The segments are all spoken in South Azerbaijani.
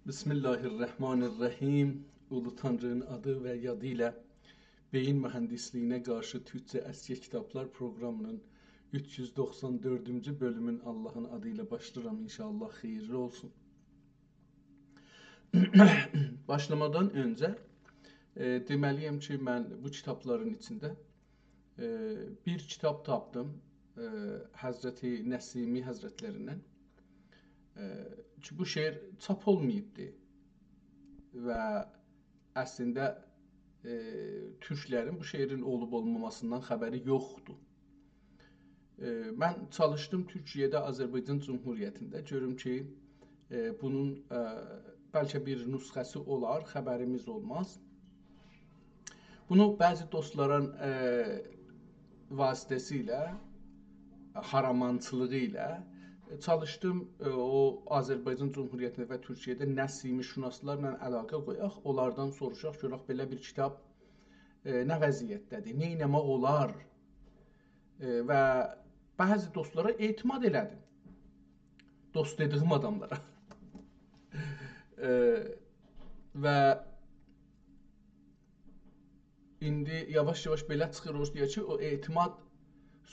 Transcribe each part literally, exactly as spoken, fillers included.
بسم الله الرحمن الرحیم. اولو تانری‌نین آدی و یادی ایله بئیین موهندیسلیگینه قارشی تورکجه اسکی کیتابلار پروقرامی‌نین اوچ یوز دوخسان دؤردونجو بؤلومون آللاهین آدی ایله باشلاییرام. انشاءالله خئییرلی اولسون. باشلامادان اؤنجه، ائ، دئمه‌لی‌یم کی، من بو کیتابلارین ایچینده، ائ، بیر کیتاب تاپدیم، ائ، حضرت نسیمی حضرتلریندن، ائ، کی، بو شعر چاپ اولماییبدی و اصلینده، ائ، تورکلرین بو شعرین اولوب اولماماسیندان خبری یوخدور. ائ، من چالیشدیم تورکیه‌ده، آذربایجان جمهوریتینده گؤروم کی، ائ، بونون، ائ، بلکه بیر نسخه‌سی اولار، خبریمیز اولماز. بونو بعضی دوستلارین، ائ، واسطه‌سیله، هارامانچیلیغی ایله چالیشدیم، ائ، او آذربایجان جمهوریتینده و تورکیه‌ده نسیمی‌شناسلارلا علاقه قویاق، اونلاردان سوروشاق، گؤرک بئله بیر کیتاب، ائ، نه وضعیتده‌دیر، نه ائتمک اولار. ائ، و بعضی دوستلارا اعتماد ائله‌دیم. دوست دئدیگیم آداملارا. ائ، و ایندی یاواش-یاواش بئله چیخیر اورتایا کی، او اعتماد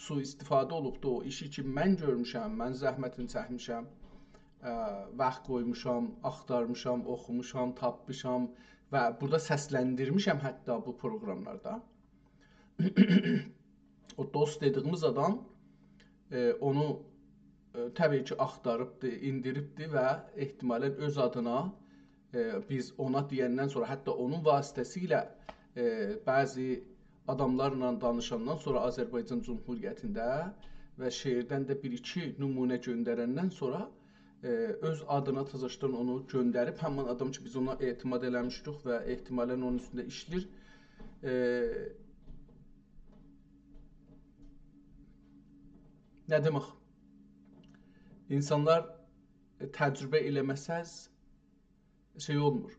سوءاستفاده اولوبدو. او ایشی کی، من گؤرموشم، من زحمتینی چکمیشم، ائ، واخت قویموشام، آختارمیشام، اوخوموشام، تاپمیشام و بورادا سسلندیرمیشم حتی بو پروقراملاردا. او دوست دئدیگیمیز آدام، ائ، اونو، ائ، طبیعی کی، آختاریبدی، ایندیریبدی و احتمالاً اؤز آدینا، ائ، بیز اونا دئیندن سونرا، حتی اونون واسطه‌سیله، ائ، بعضی آداملارلا دانیشاندان سونرا آذربایجان جمهوریتینده و شعردن ده بیر-ایکی نمونه گؤندرندن سونرا، ائ، اؤز آدینا تزاشدان اونو گؤندریب، همین آدام کی، بیز اونا اعتماد ائله‌میشدیک و احتمالاً اونون اوستونده ایشلیر. ائ، نه دئمک؟ اینسانلار، ائ، تجربه ائله‌مه‌سز شئی اولمور.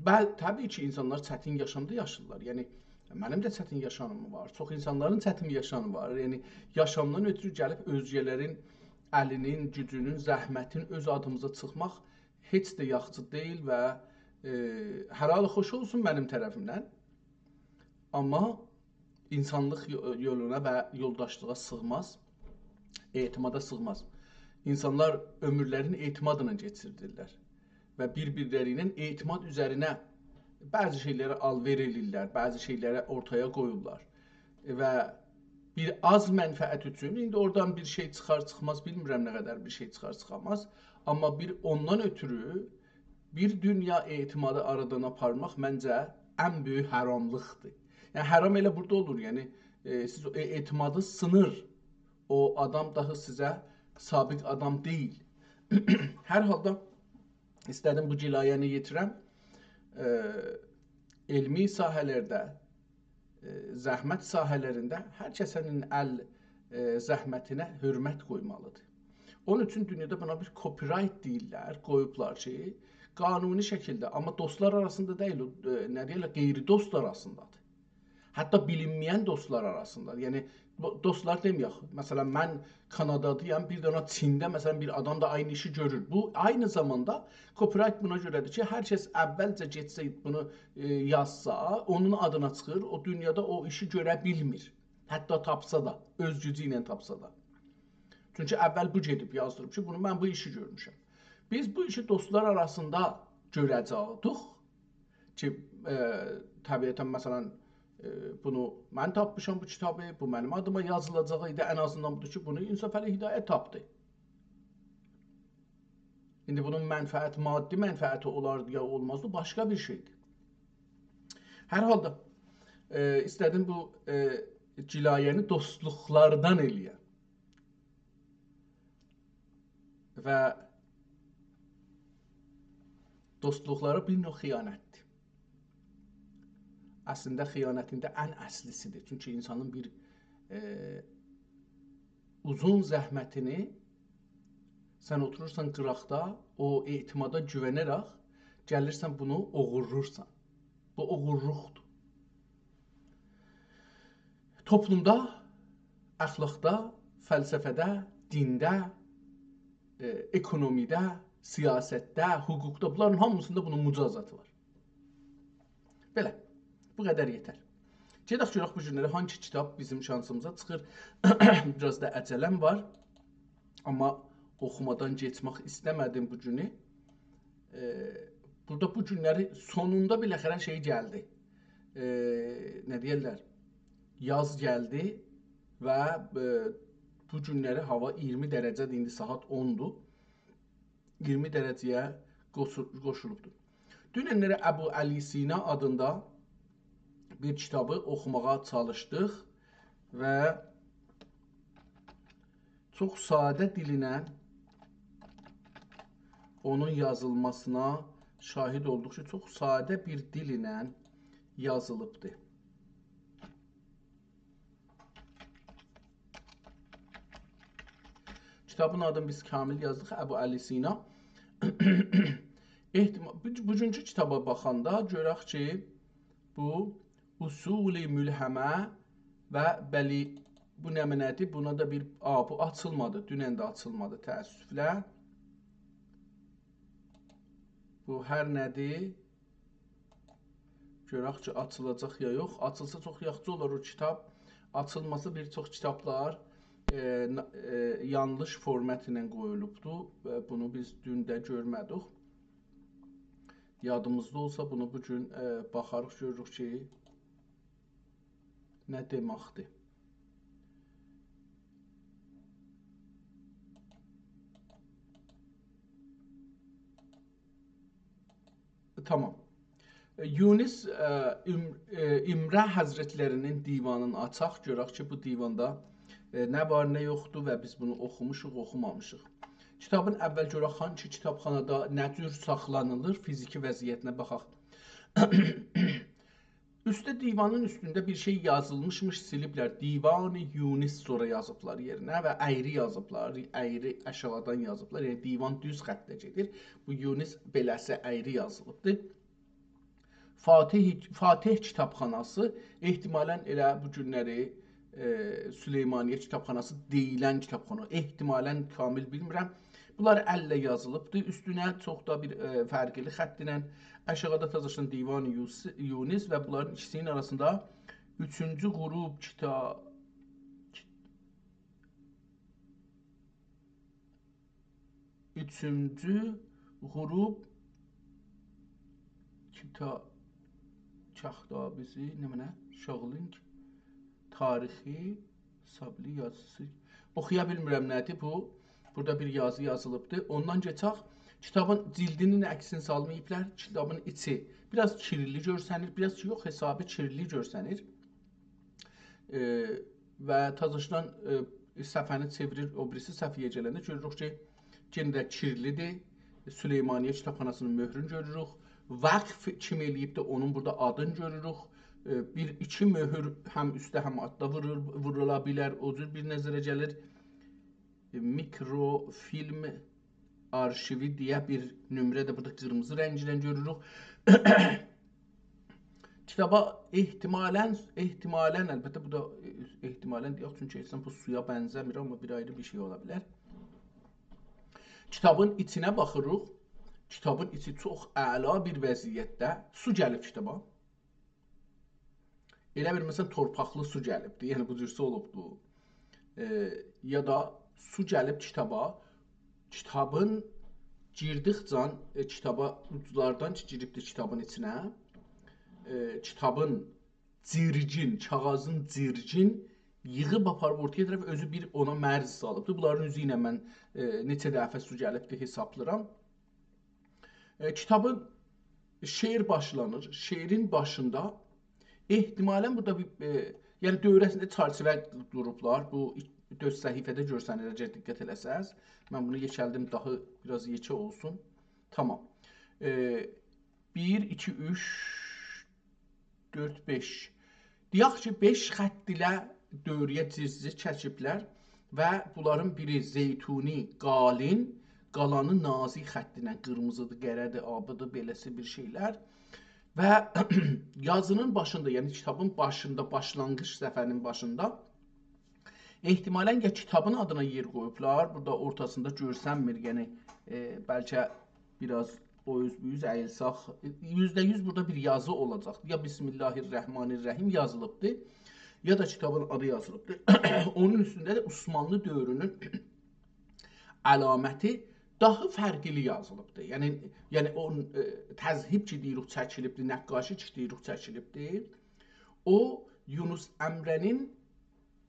بل-، طبیعی کی، اینسانلار چتین یاشامدا یاشیرلار. یعنی، منیم ده چتین یاشامیم وار. چوخ اینسانلارین چتین یاشامی وار. یعنی، یاشامدان اؤترو گلیب اؤزگه‌لرین الینین، گوجونون، زحمتین اؤز آدیمیزا چیخماق هئچ ده یاخشی دئییل و، ائ، هر حال خوش اولسون منیم طرفیمدن. آمما اینسانلیق یو-، یولونا و یولداشلیغا سیغماز، اعتمادا سیغماز. اینسانلار عؤمورلرینی اعتمادلا کئچیردیرلر و بیر-بیرلری ایله اعتماد اوزرینه بعضی شئیلری آل‌وئر ائله‌ییرلر، بعضی شئیلری اورتایا قویورلار. و بیر آز منفعت اوچون، ایندی اورادان بیر شئی چیخار چیخماز، بیلمیرم نه قدر بیر شئی چیخار چیخاماز، آمما بیر اوندان اؤترو بیر دونیا اعتمادی آرادان آپارماق منجه ان بؤیوک حراملیقدیر. یعنی، حرام ائله بورادا اولور، یعنی، ائ، سیز او ائ-، اعتمادی سینیر، او آدام داها سیزه صادق آدام دئییل. هر حالدا ایسته‌دیم بو گلایه‌نی یئتیرم. ائ، علمی ساحه‌لرده، ائ، زحمت ساحه‌لرینده هر کسین ال، ائ، زحمتینه حؤرمت قویمالیدیر. اونون اوچون دونیادا بونا بیر copyright دئییرلر، قویوبلار کی، قانونی شکیلده، آمما دوستلار آراسیندا دئییل، او، ائ، نه دئییرلر، غیر دوست آراسیندادیر. حتی بیلینمه‌ین دوستلار آراسیندا. یعنی، بو دوستلار دئمه‌یک. مثلا، من کانادادایام، بیر دنه چینده، مثلا، بیر آدام دا عینی ایشی گؤرور. بو، عینی زاماندا copyright بونا گؤره‌دیر کی، هر کس اولجه گئتسه بونو، ائ، یازسا، اونون آدینا چیخیر، او دونیادا او ایشی گؤره بیلمیر. حتی تاپسا دا، اؤز گوجو ایله تاپسا دا. چونکی اول بو گئدیب یازدیریب کی، بونو من بو ایشی گؤرموشم. بیز بو ایشی دوستلار آراسیندا گؤره‌جکدیک کی، ائ، طبیعتا، مثلا، ائ، بونو من تاپمیشام بو کیتابی، بو منیم آدیما یازیلاجاق ایدی. ان آزیندان بودور کی، بونو انصافعلی هدایت تاپدی. ایندی بونون منفعت، مادی منفعتی اولار یا اولماز، بو باشقا بیر شئیدیر. هر حالدا، ائ، ایسته‌دیم بو، ائ، گلایه‌نی دوستلوقلاردان ائله‌یم. و دوستلوقلاری بیر نوع خیانتدیر. اصلینده خیانتین ده ان اصلی‌سیدیر. چونکی اینسانین بیر، ائ، اوزون زحمتینی سن اوتورورسان قیراقدا، او اعتمادا گوونه‌رک گلیرسن بونو اوغورلورسان. بو اوغورلوقدور. توپلومدا، اخلاقدا، فلسفه‌ده، دینده، ائ، اکونومیده، سیاستده، حقوقدا، بونلارین هامیسیندا بونون مجازاتی وار. بئله، بو قدر یئتر. گئدک گؤرک بو گونلری هانسی کیتاب بیزیم شانسیمیزا چیخیر. بیر آز دا عجله‌م وار. آمما اوخومادان کئچمک ایسته‌مه‌دیم بو گونو. ائ، بورادا بو گونلری سونوندا بالاخره شئی گلدی. ائ، نه دئیرلر؟ یاز گلدی و، ائ، بو گونلری هاوا اییرمی درجه‌دیر، ایندی ساعات اوندور. اییرمی درجه‌یه قوشو-، قوشولوبدور. دوننلری ابو علی سینا آدیندا بیر کیتابی اوخوماغا چالیشدیق و چوخ ساده دیلینن اونون یازیلماسینا شاهید اولدوق کی، چوخ ساده بیر دیلینن یازیلیبدی. کیتابین آدینی بیز کامل یازدیق، ابو علی سینا. احتما-، بو، بوگونکو کیتابا باخاندا گؤرک کی، بو اصول ملهمه و بلی، بو نمنه‌دیر؟ بونا دا بیر، آ، بو آچیلمادی. دونن ده آچیلمادی، تأسفله. بو هر نه‌دیر؟ گؤرک کی، آچیلاجاق یا یوخ. آچیلسا چوخ یاخشی اولار او کیتاب. آچیلماسا بیر چوخ کیتابلار، ائ، نا-، ائ، یانلیش فورمات ایله قویولوبدو. ائ، بونو بیز دون ده گؤرمه‌دیک. یادیمیزدا اولسا بونو بو گون، ائ، باخاریق، گؤروروک کی، نه دئمکدیر. تامام. ائ، یونس، ائ، ام-، ائ، امره حضرتلری‌نین دیوانینی آچاق، گؤرک کی، بو دیواندا، ائ، نه وار، نه یوخدور و بیز بونو اوخوموشوق، اوخومامیشیق. کیتابین اول گؤرک هانسی کیتابخانادا نه جور ساخلانیلیر، فیزیکی وضعیتینه باخاق. اوسته، دیوانین اوستونده بیر شئی یازیلمیشمیش، سیلیبلر. دیوان یونس سونرا یازیبلار یئرینه و اَیری یازیبلار، اَیری آشاغیدان یازیبلار. یعنی دیوان دوز خطده گئدیر. بو یونس بئله‌سی اَیری یازیلیبدیر. فاتح، فاتح کیتابخاناسی، احتمالاً ائله بو گونلری، ائ، سلیمانیه کیتابخاناسی دئییلن کیتابخانا. احتمالاً، کامل بیلمیرم. بونلار الله یازیلیبدیر. اوستونه چوخ دا بیر، ائ، فرقلی خط ایله آشاغیدا تازاشان دیوان یوس-، یونس و بونلارین ایکیسی‌نین آراسیندا اوچونجو غروب کیتا-، اوچونجو غروب کیتا-، کاختابیزی، نمنه؟ شاولینگ تاریخی، سابلی یازیسی. اوخویا بیلمیرم نه‌دیر بو. بورادا بیر یازی یازیلیبدی. اوندان کئچک. کیتابین جلدینین عکسینی سالماییبلار. کیتابین ایچی بیر آز کیرلی گؤرسنیر، بیر آز یوخ، حسابی کیرلی گؤرسنیر. ائ، و تازاشدان، ائ، صفحه‌نی چئویریر، او بیریسی صفحه‌یه گلنده گؤروروک کی، یئنه ده کیرلیدیر. سلیمانیه کیتابخاناسی‌نین مؤهرونو گؤروروک. وقف کیم ائله‌ییبدی، اونون بورادا آدینی گؤروروک. ائ، بیر، ایکی مؤهور هم اوسته، هم آلتدا وورور، وورولا بیلر، او جور بیر نظره گلیر. ائ، میکروفیلم آرشیوی دئیه بیر نمره ده بورادا قیرمیزی رنگینن گؤروروک. کیتابا احتمالاً، احتمالاً، البته، بو دا، ائ، احتمالاً دئیک، چونکی اصلاً بو سویا بنزه‌میر، آمما بیر آیری بیر شئی اولا بیلر. کیتابین ایچینه باخیریق. کیتابین ایچی چوخ اعلا بیر وضعیتده. سو گلیب کیتابا. ائله بیر، مثلاً، تورپاقلی سو گلیبدی، یعنی بو جور سو اولوبدو. ائ، یا دا سو گلیب کیتابا، کیتابین گیردیکجن، ائ، کیتابا اوجلاردان کی گیریبدی کیتابین ایچینه، ائ، کیتابین جیرگین، کاغاذین جیرگین ییغیب آپاریب اورتایا طرف، اؤزو بیر اونا مرز سالیبدی. بونلارین اوزو ایله من، ائ، نئچه دفعه سو گلیبدی، حسابلاییرام. ائ، کیتابین، شعر باشلانیر. شعرین باشیندا احتمالاً بورادا بیر، ائ، یعنی دؤوره‌سینده چرچیوه دوروبلار. بو ایک-، دؤرد صفحه‌ده گؤرسنیر، اگر دقت ائله‌سز. من بونو یئکلدیم، داها بیر آز یئکه اولسون. تامام. ائ، بیر، ایکی، اوچ، دؤرد، بئش. دئیک کی، بئش خط ایله دؤوره‌یه جیزگی چکیبلر و بونلارین بیری زیتونی، قالین، قالانی نازی خطینن، قیرمیزیدیر، قره‌دیر، آبیدیر، بئله‌سی بیر شئیلر. و یازینین باشیندا، یعنی کیتابین باشیندا، باشلانغیج صفحه‌نین باشیندا احتمالاً یا کیتابین آدینا یئر قویوبلار، بورادا اورتاسیندا گؤرسنمیر، یعنی، ائ، بلکه بیر آز او اوز بو اوز اییلسک، یوزده یوز بورادا بیر یازی اولاجاق. یا «بسم الله الرحمن الرحیم» یازیلیبدی، یا دا کیتابین آدی یازیلیبدی. اونون اوستونده ده عثمانلی دؤورونون علامتی داها فرقلی یازیلیبدی. یعنی، یعنی او، ائ، تذهیب کی دئییریک چکیلیبدی، نقاشی کی دئییریک چکیلیبدی. او، یونس امره‌نین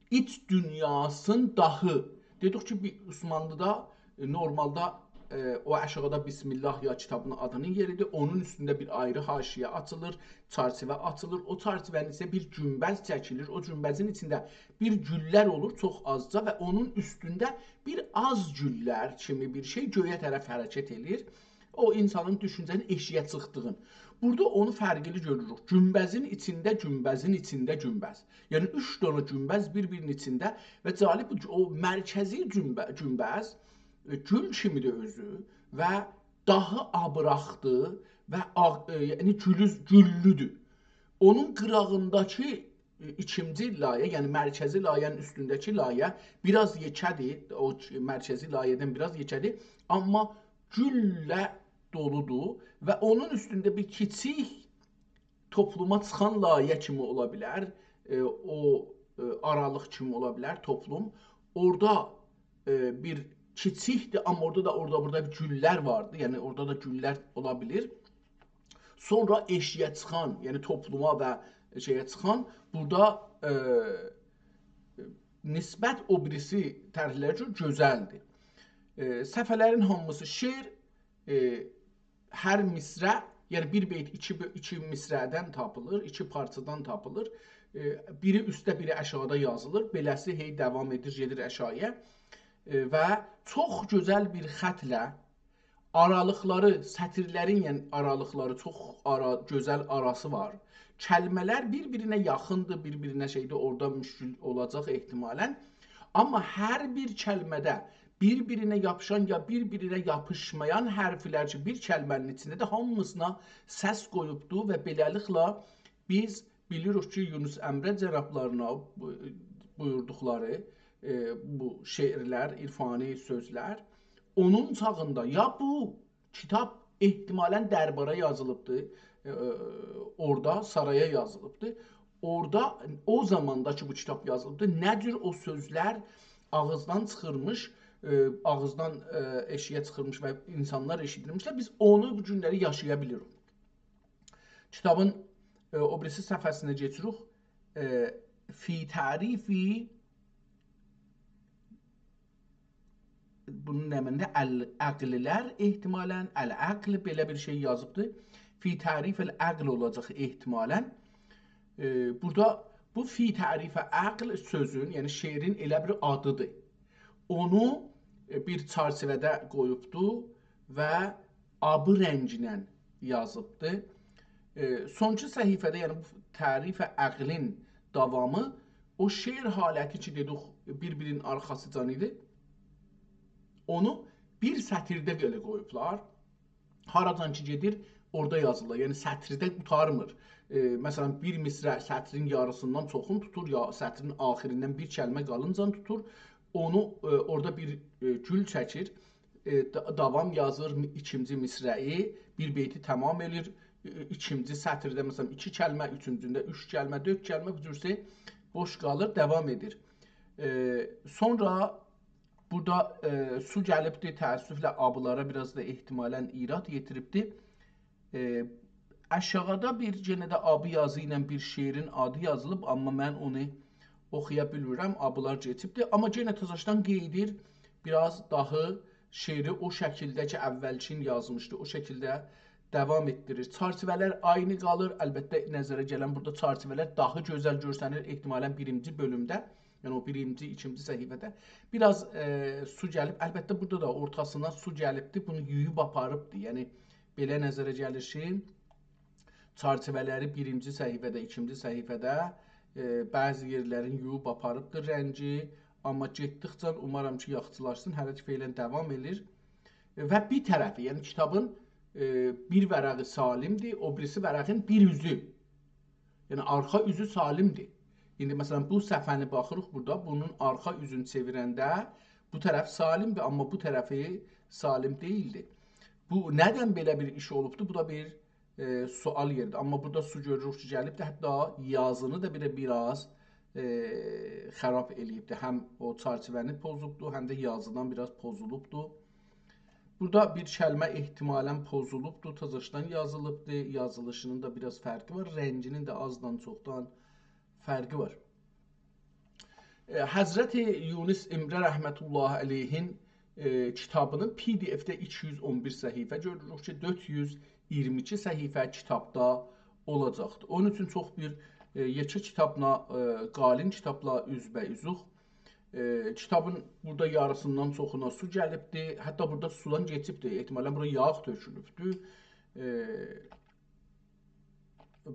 ایچ دونیاسین داهی. دئدیک کی، بیر عثمانلیدا، ائ، نورمالدا، ائ، او آشاغیدا «بسم الله» یا کیتابین آدینین یئریدیر. اونون اوستونده بیر آیری حاشیه آچیلیر، چرچیوه آچیلیر. او چرچیوه‌نین ایچینده بیر گونبذ چکیلیر. او گونبذین ایچینده بیر گوللر اولور، چوخ آزجا، و اونون اوستونده بیر آز گوللر کیمی بیر شئی گؤیه طرف حرکت ائله‌ییر. او اینسانین دوشونجه‌نین ائشییه چیخدیغین. بورادا اونو فرقلی گؤروروک. گونبذین ایچینده گونبذین ایچینده گونبذ. یعنی اوچ دنه گونبذ بیر-بیرینین ایچینده و جالب بو کی، او مرکزی گونبه-، گونبذ، ائ، گول کیمیدیر اؤزو و داها آبراقدیر و آغ-، ائ، یعنی گولوز-، گوللودور. اونون قیراغینداکی، ائ، ایکینجی لایه، یعنی مرکزی لایه‌نین اوستونده‌کی لایه بیر آز یئکه‌دیر، او کی، مرکزی لایه‌دن بیر آز یئکه‌دیر، آمما گولله دولودور و اونون اوستونده بیر کیچیک توپلوما چیخان لایه کیمی اولا بیلر، ائ، او، ائ، آرالیق کیمی اولا بیلر توپلوم. اورادا، ائ، بیر کیچیکدیر، آمما اورادا دا، اورادا بورادا بیر گوللر واردی، یعنی اورادا دا گوللر اولا بیلیر. سونرا ائشییه چیخان، یعنی توپلوما و شئیه چیخان، بورادا، ائ، نسبت او بیریسی طرحلره چوخ گؤزلدیر. ائ، صفحه‌لرین هامیسی شعر، ائ، هر مصرع، یعنی بیر بیت ایکی بؤ-، ایکی مصرعدن تاپیلیر، ایکی پارچادان تاپیلیر. ائ، بیری اوستده، بیری آشاغیدا یازیلیر. بئله‌سی هئی داوام ائدیر، گئدیر آشاغییا. ائ، و چوخ گؤزل بیر خطله آرالیقلاری، سطیرلرین، یعنی آرالیقلاری چوخ آرا، گؤزل آراسی وار. کلمه‌لر بیر-بیرینه یاخیندیر، بیر-بیرینه شئیدیر، اورادا مشکل اولاجاق احتمالاً. آمما هر بیر کلمه‌ده بیر-بیرینه یاپیشان یا بیر-بیرینه یاپیشمایان حرفلر کی، بیر کلمه‌نین ایچینده ده هامیسینا سس قویوبدو و بئله‌لیکله بیز بیلیریک کی، یونس امره جنابلارینا بو-، بویوردوقلاری، ائ، بو شعرلر، عرفانی سؤزلر، اونون چاغیندا یا بو کیتاب احتمالاً دربارا یازیلیبدی، ائ، اورادا، سارایا یازیلیبدی. اورادا او زاماندا کی، بو کیتاب یازیلیبدی، نه جور او سؤزلر آغیزدان چیخیرمیش، ائ، آغیزدان، ائ، ائشییه چیخیرمیش و اینسانلار ائشیدیرمیشلر، بیز اونو بو گونلری یاشایا بیلیریک. کیتابین، ائ، او بیریسی صفحه‌سینه کئچیریک. ائ، فی تعریف، بونون نمنده ال-، عقللر احتمالاً، العقل بئله بیر شئی یازیبدی. فی تعریف العقل اولاجاق احتمالاً. ائ، بورادا بو فی تعریف عقل سؤزون، یعنی شعرین ائله بیر آدیدیر. اونو، ائ، بیر چرچیوه‌ده قویوبدو و آبی رنگینن یازیبدی. ائ، سونکی صفحه‌ده، یعنی بو تعریف عقلین داوامی، او شعر حالتی کی، دئدیک، بیر-بیرینین آرخاسیجان ایدی. اونو بیر سطیرده بئله قویوبلار. هاراجان کی گئدیر، اورادا یازیلیر. یعنی سطیرده قوتارمیر. ائ، مثلاً، بیر مصرع سطرین یاریسیندان چوخون توتور، یا سطرین آخیریندن بیر کلمه قالینجان توتور. اونو، ائ، اورادا بیر، ائ، گول چکیر، ائ، دا-، داوام یازیر، می-، ایکینجی مصرعی، بیر بیتی تمام ائلیر. ائ، ایکینجی سطیرده، مثلاً، ایکی کلمه، اوچونجونده اوچ کلمه، دؤرد کلمه، بو جور شئی بوش قالیر، داوام ائدیر. ائ، سونرا بورادا، ائ، سو گلیبدی، تأسفله آبیلارا بیر آز دا احتمالاً ایراد یئتیریبدی. ائ، آشاغیدا بیر یئنه ده آبی یازی ایله بیر شعرین آدی یازیلیب، آمما من اونو اوخویا بیلمیرم، آبیلار کئچیبدی. آمما یئنه تزه‌شدن قئییدیر، بیر آز داها شعری او شکیلده کی، اوّلکین یازمیشدی، او شکیلده داوام ائتدیریر. چرچیوه‌لر عینی قالیر. البته، نظره گلن بورادا چرچیوه‌لر داها گؤزل گؤرسنیر، احتمالاً بیرینجی بؤلومده، یعنی او بیرینجی، ایکینجی صفحه‌ده. بیر آز، ائ، سو گلیب، البته، بورادا دا اورتاسینا سو گلیبدی، بونو یویوب آپاریبدی. یعنی، بئله نظره گلیر کی، چرچیوه‌لری بیرینجی صفحه‌ده، ایکینجی صفحه‌ده، ائ، بعضی یئرلرین یویوب آپاریبدیر رنگی، آمما گئتدیکجه اومارام کی، یاخشیلاشسین، هله کی فعلاً داوام ائلیر. و بیر طرفی، یعنی کیتابین، ائ، بیر ورقی سالمدیر، او بیریسی ورقین بیر اوزو، یعنی آرخا اوزو سالمدیر. ایندی، مثلا، بو صفحه‌نی باخیریق بورادا، بونون آرخا اوزون چئویرنده بو طرف سالم‌دیر، آمما بو طرفی سالم دئییلدی. بو ندن بئله بیر ایش اولوبدو؟ بو دا بیر، ائ، سؤال یئریدیر. آمما بورادا سو گؤروروک کی، گلیبدی، حتی یازینی دا بیر، بیر آز، ائ، خراب ائله‌ییبدی. هم او چرچیوه‌نی پوزوبدو، هم ده یازیدان بیر آز پوزولوبدو. بورادا بیر کلمه احتمالا پوزولوبدو، تازاشدان یازیلیبدی. یازیلیشینین دا بیر آز فرقی وار، رنگینین ده آزدان چوخدان فرقی وار. ائ، حضرت یونس امره رحمت الله علیهین، ائ، کیتابینین پی دی اف‌ده ایکی یوز اون بیر صفحه گؤروروک کی، دؤرد یوز اییرمی ایکی صفحه کیتابدا اولاجاقدیر. اونون اوچون چوخ بیر، ائ، یئکه کیتابلا، ائ، قالین کیتابلا اوزبه‌اوزوق. ائ، کیتابین بورادا یاریسیندان چوخونا سو گلیبدی. حتی بورادا سودان کئچیبدی. احتمالا بورا یاغ تؤکولوبدو. ائ،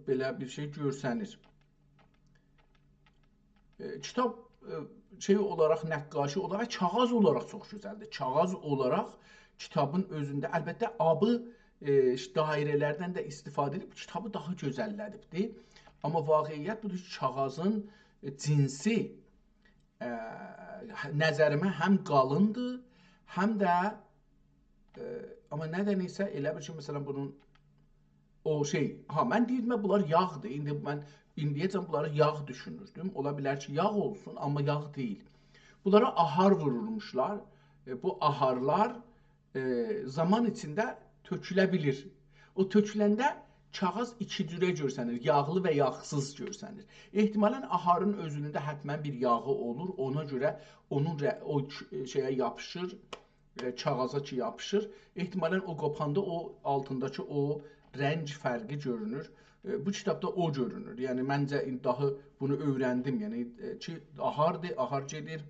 بئله بیر شئی گؤرسنیر. ائ، کیتاب، ائ، شئی اولاراق، نقاشی اولاراق، کاغیذ اولاراق چوخ گؤزلدیر. کاغیذ اولاراق کیتابین اؤزونده، البته، آبی، ائ، دایره‌لردن ده استفاده ائدیب کیتابی داها گؤزلله‌دیبدی. آمما واقعیت بودور کی، کاغیذین، ائ، جنسی، ائ، نظریمه هم قالیندیر، هم ده، ائ، آمما ندن ایسه ائله بیل کی، مثلا، بونون او شئی، ها، من دئییردیم، بونلار یاغدیر. ایندی من ایندیه‌جن بونلاری یاغ دوشونوردوم. اولا بیلر کی، یاغ اولسون، آمما یاغ دئییل. بونلارا آهار وورولموشلار. ائ، بو آهارلار، ائ، زامان ایچینده تؤکوله بیلیر. او تؤکولنده کاغیذ ایکی جوره گؤرسنیر، یاغلی و یاغسیز گؤرسنیر. احتمالا آهارین اؤزونون ده حتما بیر یاغی اولور، اونا گؤره اونون ره-، او ک-، شئیه یاپیشیر، ائ، کاغیذا کی یاپیشیر. احتمالا او قوپاندا او آلتینداکی او رنگ فرقی گؤرونور. ائ، بو کیتابدا او گؤرونور. یعنی، منجه، ایندی داها بونو اؤیرندیم. یعنی، ائ، کی، آهاردیر، آهار گئدیر.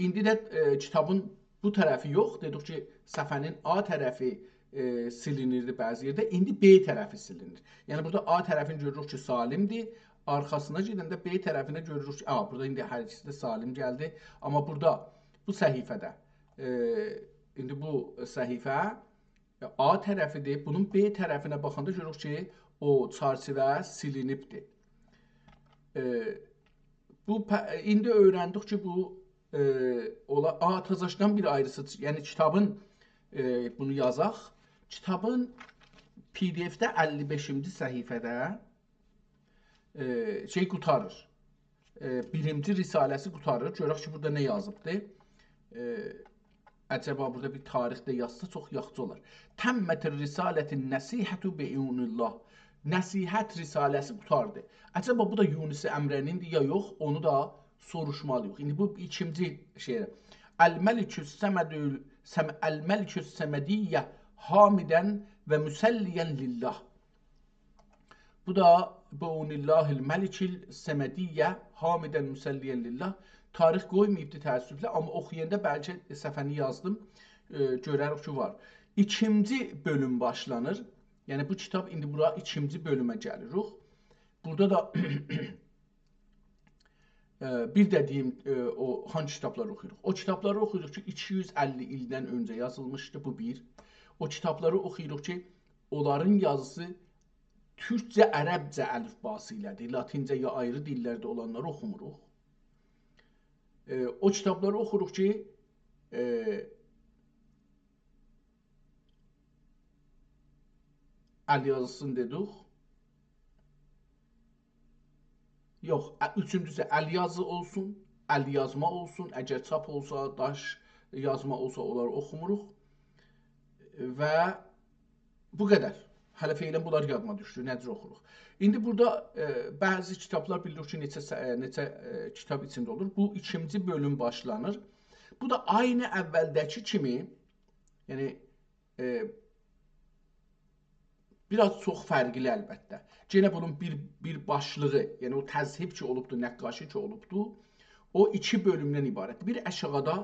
ایندی ده، ائ، کیتابین بو طرفی یوخ. دئدیک کی، صفحه‌نین آ طرفی، ائ، سیلینیردی بعضی یئرده. ایندی ب طرفی سیلینیر. یعنی، بورادا آ طرفینی گؤروروک کی، سالم‌دیر. آرخاسینا گئدنده ب طرفینه گؤروروک کی، آ، بورادا ایندی هر ایکیسی ده سالم گلدی. آمما بورادا بو صفحه‌ده، ائ، ایندی بو صفحه آ طرفی‌دیر. بونون ب طرفینه باخاندا گؤروروک کی، او چرچیوه سیلینیبدیر. ائ، بو پ-، ایندی اؤیرندیک کی، بو، ائ، اولا، آ، تازاشدان بیر آیریسی، یعنی کیتابین، ائ، بونو یازاق. کیتابین پی دی اف‌ده اللی بئشینجی صفحه‌ده، ائ، شئی قوتاریر. ائ، بیرینجی رساله‌سی قوتاریر. گؤرک کی، بورادا نه یازیبدی. ائ، عجبا بورادا بیر تاریخ ده یازسا چوخ یاخشی اولار. «تمت الرسالة النصیحة بعون الله.» نصیحت رساله‌سی قوتاردی. عجبا بو دا یونس امره‌نیندیر یا یوخ، اونو دا سوروشمالی‌ییق. ایندی بو ایکینجی شعر. «الملک الصمد، سم-، الملک الصمدیه حامدا و مصلیا لله.» بو دا «بعون الله الملک الصمدیه حامدا مصلیا لله». تاریخ قویماییبدی تأسفله، آمما اوخویاندا بلکه صفحه‌نی یازدیم، ائ، گؤرریک کی، وار. ایکینجی بؤلوم باشلانیر. یعنی بو کیتاب ایندی بورا ایکینجی بؤلومه گلیریک. بورادا دا ائ، بیر ده دئییم، ائ، او هانسی کیتابلاری اوخویوروق؟ او کیتابلاری اوخویوروق کی، ایکی یوز اللی ایلدن اؤنجه یازیلمیشدی، بو بیر. او کیتابلاری اوخویوروق کی، اونلارین یازیسی تورکجه، عربجه الیفباسی ایله‌دیر. لاتینجه یا آیری دیللرده اولانلاری اوخوموروق. ائ، او کیتابلاری اوخوروق کی، ائ، ال یازیسینی دئدیک. یوخ، ا-، اوچونجوسو ال یازی اولسون، ال یازما اولسون. اگر چاپ اولسا، داش یازما اولسا، اونلاری اوخوموروق. و بو قدر. هله فعلا بونلار یادیما دوشدو، نه جور اوخوروق. ایندی بورادا، ائ، بعضی کیتابلار بیلیریک کی، نئچه سه-، ائ، نئچه، ائ، کیتاب ایچینده اولور. بو ایکینجی بؤلوم باشلانیر. بو دا عینی اولده‌کی کیمی، یعنی، ائ، بیر آز چوخ فرقلی البته. یئنه بونون بیر، بیر باشلیغی، یعنی او تذهیب کی اولوبدو، نقاشی کی اولوبدو، او ایکی بؤلومدن عبارتدیر. بیر آشاغیدا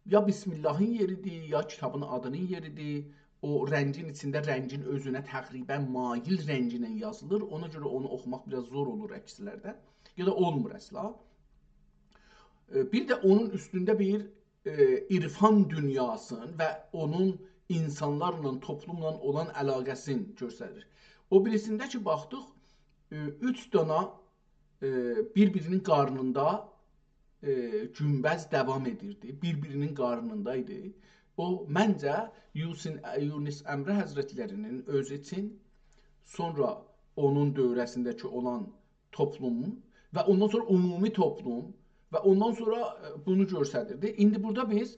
یا بسم اللهین یئریدیر، یا کیتابین آدینین یئریدیر. او رنگین ایچینده رنگین اؤزونه تقریبا مایل رنگینن یازیلیر. اونا گؤره اونو اوخوماق بیر آز زور اولور عکسلرده. یا دا اولمور اصلا. ائ، بیر ده اونون اوستونده بیر ائ، عرفان دونیاسین و اونون اینسانلارلا، توپلوملا اولان علاقه‌سینی گؤستریر. او بیریسینده کی، باخدیق، ائ، اوچ دانا، ائ، بیر-بیرینین قارنیندا، ائ، گونبذ داوام ائدیردی. بیر-بیرینین قارنیندا ایدی. او، منجه، یوسین-، یونس امره حضرتلری‌نین اؤزو اوچون، سونرا اونون دؤوره‌سینده‌کی اولان توپلوم و اوندان سونرا عمومی توپلوم و اوندان سونرا، ائ، بونو گؤستریردی. ایندی بورادا بیز،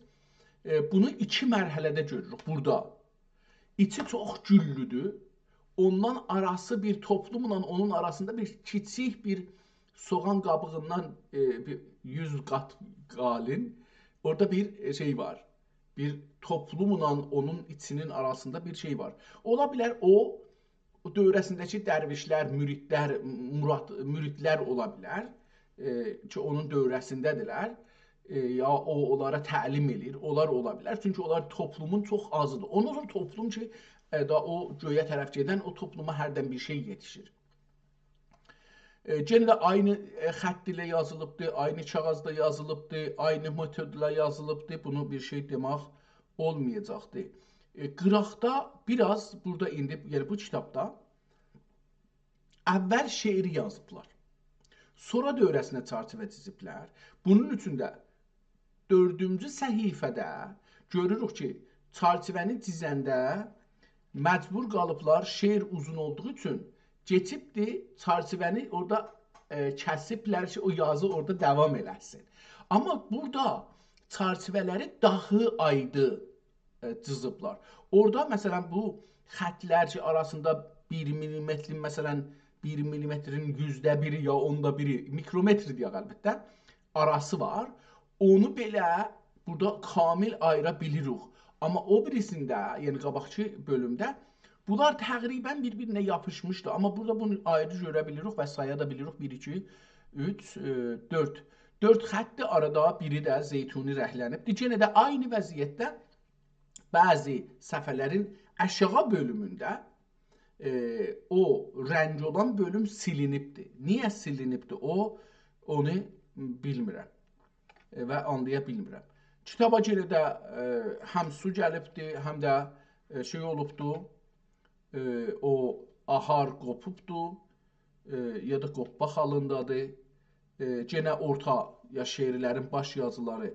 ائ، بونو ایکی مرحله‌ده گؤروروک. بورادا ایچی چوخ گوللودور. اوندان آراسی بیر توپلوملا اونون آراسیندا بیر کیچیک بیر سوغان قابیغیندان، ائ، بیر یوز قات قالین. اورادا بیر، ائ، شئی وار. بیر توپلوملا اونون ایچینین آراسیندا بیر شئی وار. اولا بیلر او، او دؤوره‌سینده‌کی درویشلر، مریدلر، مراد، مریدلر اولا بیلر، ائ، کی، اونون دؤوره‌سینده‌دیرلر، ائ، یا او اونلارا تعلیم ائله‌ییر، اونلار اولا بیلر. چونکی اونلار توپلومون چوخ آزیدیر. اوندان سونرا توپلوم کی، ائ، دا او گؤیه طرف گئدن او توپلوما هردن بیر شئی یئتیشیر. ائ، یئنه ده عینی، ائ، خط ایله یازیلیبدی، عینی کاغیذدا یازیلیبدی، عینی متودلا یازیلیبدی. بونو بیر شئی دئمک اولمایاجاقدی. ائ، قیراقدا بیر آز، بورادا ایندی، یعنی بو کیتابدا اول شعری یازیبلار. سونرا دؤوره‌سینه چرچیوه چیزیبلر. بونون اوچون ده دؤردونجو صفحه‌ده گؤروروک کی، چرچیوه‌نی چیزنده مجبور قالیبلار، شعر اوزون اولدوغو اوچون کئچیبدی، چرچیوه‌نی اورادا، ائ، کسیبلر کی، او یازی اورادا داوام ائله‌سین. آمما بورادا چرچیوه‌لری داها آیدی، ائ، جیزیبلار. اورادا، مثلا، بو خطلر کی، آراسیندا بیر میلیمترین، مثلا، بیر میلیمترین یوزده بیری یا اوندا بیری، میکرومتر دئیک البته، آراسی وار. اونو بئله بورادا کامل آییرا بیلیریک. آمما او بیریسینده، یعنی قاباقکی بؤلومده بونلار تقریبا بیر-بیرینه یاپیشمیشدی. آمما بورادا بونو آیری گؤره بیلیریک و سایا دا بیلیریک. بیر، ایکی، اوچ، ائ، دؤرد. دؤرد خطدیر، آرادا بیری ده زیتونی رنگلنیبدیر. یئنه ده عینی وضعیتده بعضی صفحه‌لرین آشاغی بؤلومونده، ائ، او رنگ اولان بؤلوم سیلینیبدیر. نییه سیلینیبدیر او، اونو بیلمیرم، ائ، و آنلایا بیلمیرم. کیتابا گؤره ده، ائ، هم سو گلیبدی، هم ده، ائ، شئی اولوبدو، ائ، او آهار قوپوبدو، ائ، یا دا قوپما حالیندادیر. ائ، یئنه اورتا یا شعرلرین باش یازیلاری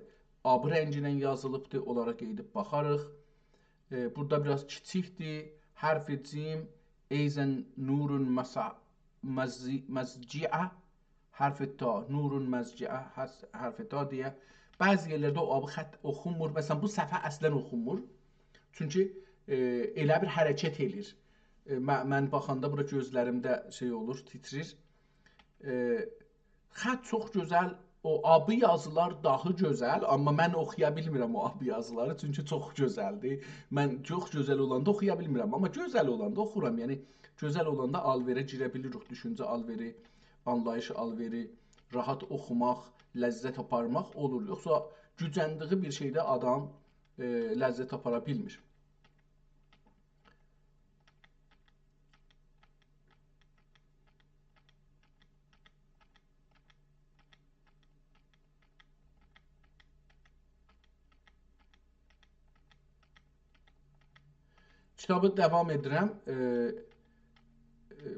آبی رنگینن یازیلیبدیر، اونلارا قئییدیب باخاریق. ائ، بورادا بیر آز کیچیکدیر. حرف جیم، ایضا نور مسع-، مزی-، مضجعه، حرف تا، نور مضجعه، حس-، حرف تا دئیه. بعضی یئرلرده او آبی خط اوخونمور. مثلا، بو صفحه اصلا اوخونمور. چونکی، ائ، ائله بیر حرکت ائله‌ییر. ائ، مه-، من باخاندا بورا گؤزلریمده شئی اولور، تیتریر. ائ، خط چوخ گؤزل، او آبی یازیلار داها گؤزل، آمما من اوخویا بیلمیرم او آبی یازیلاری، چونکی چوخ گؤزلدیر. من چوخ گؤزل اولاندا اوخویا بیلمیرم، آمما گؤزل اولاندا اوخورام. یعنی، گؤزل اولاندا آلوئره گیره بیلیریک، دوشونجه آلوئری، آنلاییش آلوئری، راحت اوخوماق، لذت آپارماق اولور. یوخسا گوجندیگی بیر شئیده آدام، ائ، لذت آپارا بیلمیر. کیتابی داوام ائدیرم. ائ، ائ،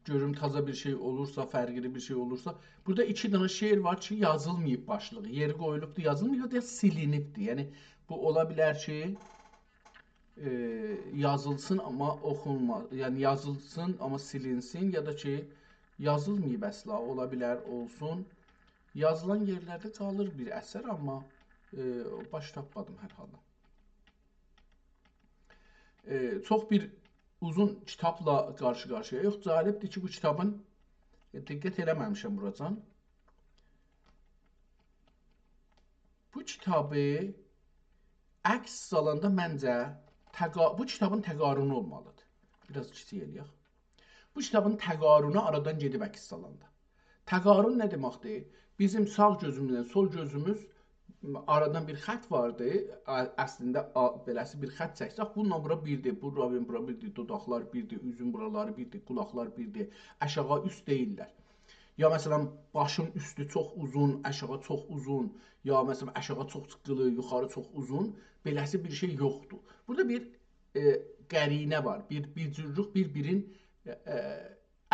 گؤروم تازا بیر شئی اولورسا، فرقلی بیر شئی اولورسا. بورادا ایکی دنه شعر وار کی، یازیلماییب باشلیغی. یئری قویولوبدور، یازیلماییب، یا دا سیلینیبدیر. یعنی، بو اولا بیلر کی، ائ، یازیلسین، آمما اوخونما-، یعنی یازیلسین، آمما سیلینسین، یا دا کی، یازیلماییب اصلا، اولا بیلر اولسون. یازیلان یئرلرده قالیر بیر اثر، آمما، ائ، باش تاپمادیم هر حالدا. ائ، چوخ بیر اوزون کیتابلا قارشی-قارشییاییق. جالبدیر کی، بو کیتابین، ائ، دقت ائله‌مه‌میشم بوراجان. بو کیتابی عکس سالاندا منجه تقا-، بو کیتابین تقارنی اولمالیدیر. بیر آز کیچیک ائله‌یک. بو کیتابین تقارنی آرادان گئدیب عکس سالاندا. تقارن نه دئمکدیر؟ بیزیم ساغ گؤزوموزله سول گؤزوموز آرادان بیر خط واردی. ا-، اصلینده آ-، بئله‌سی بیر خط چکسک، بونونلا بورا بیردیر، بورا، بورا بیردیر، دوداقلار بیردیر، اوزون بورالاری بیردیر، قولاقلار بیردیر، آشاغی اوست دئییللر. یا مثلا، باشین اوستو چوخ اوزون، آشاغی چوخ اوزون، یا مثلا، آشاغی چوخ قیلی، یوخاری چوخ اوزون، بئله‌سی بیر شئی یوخدور. بورادا بیر، ائ، قرینه وار، بیر، بیر جورلوک بیر-بیرین، ائ،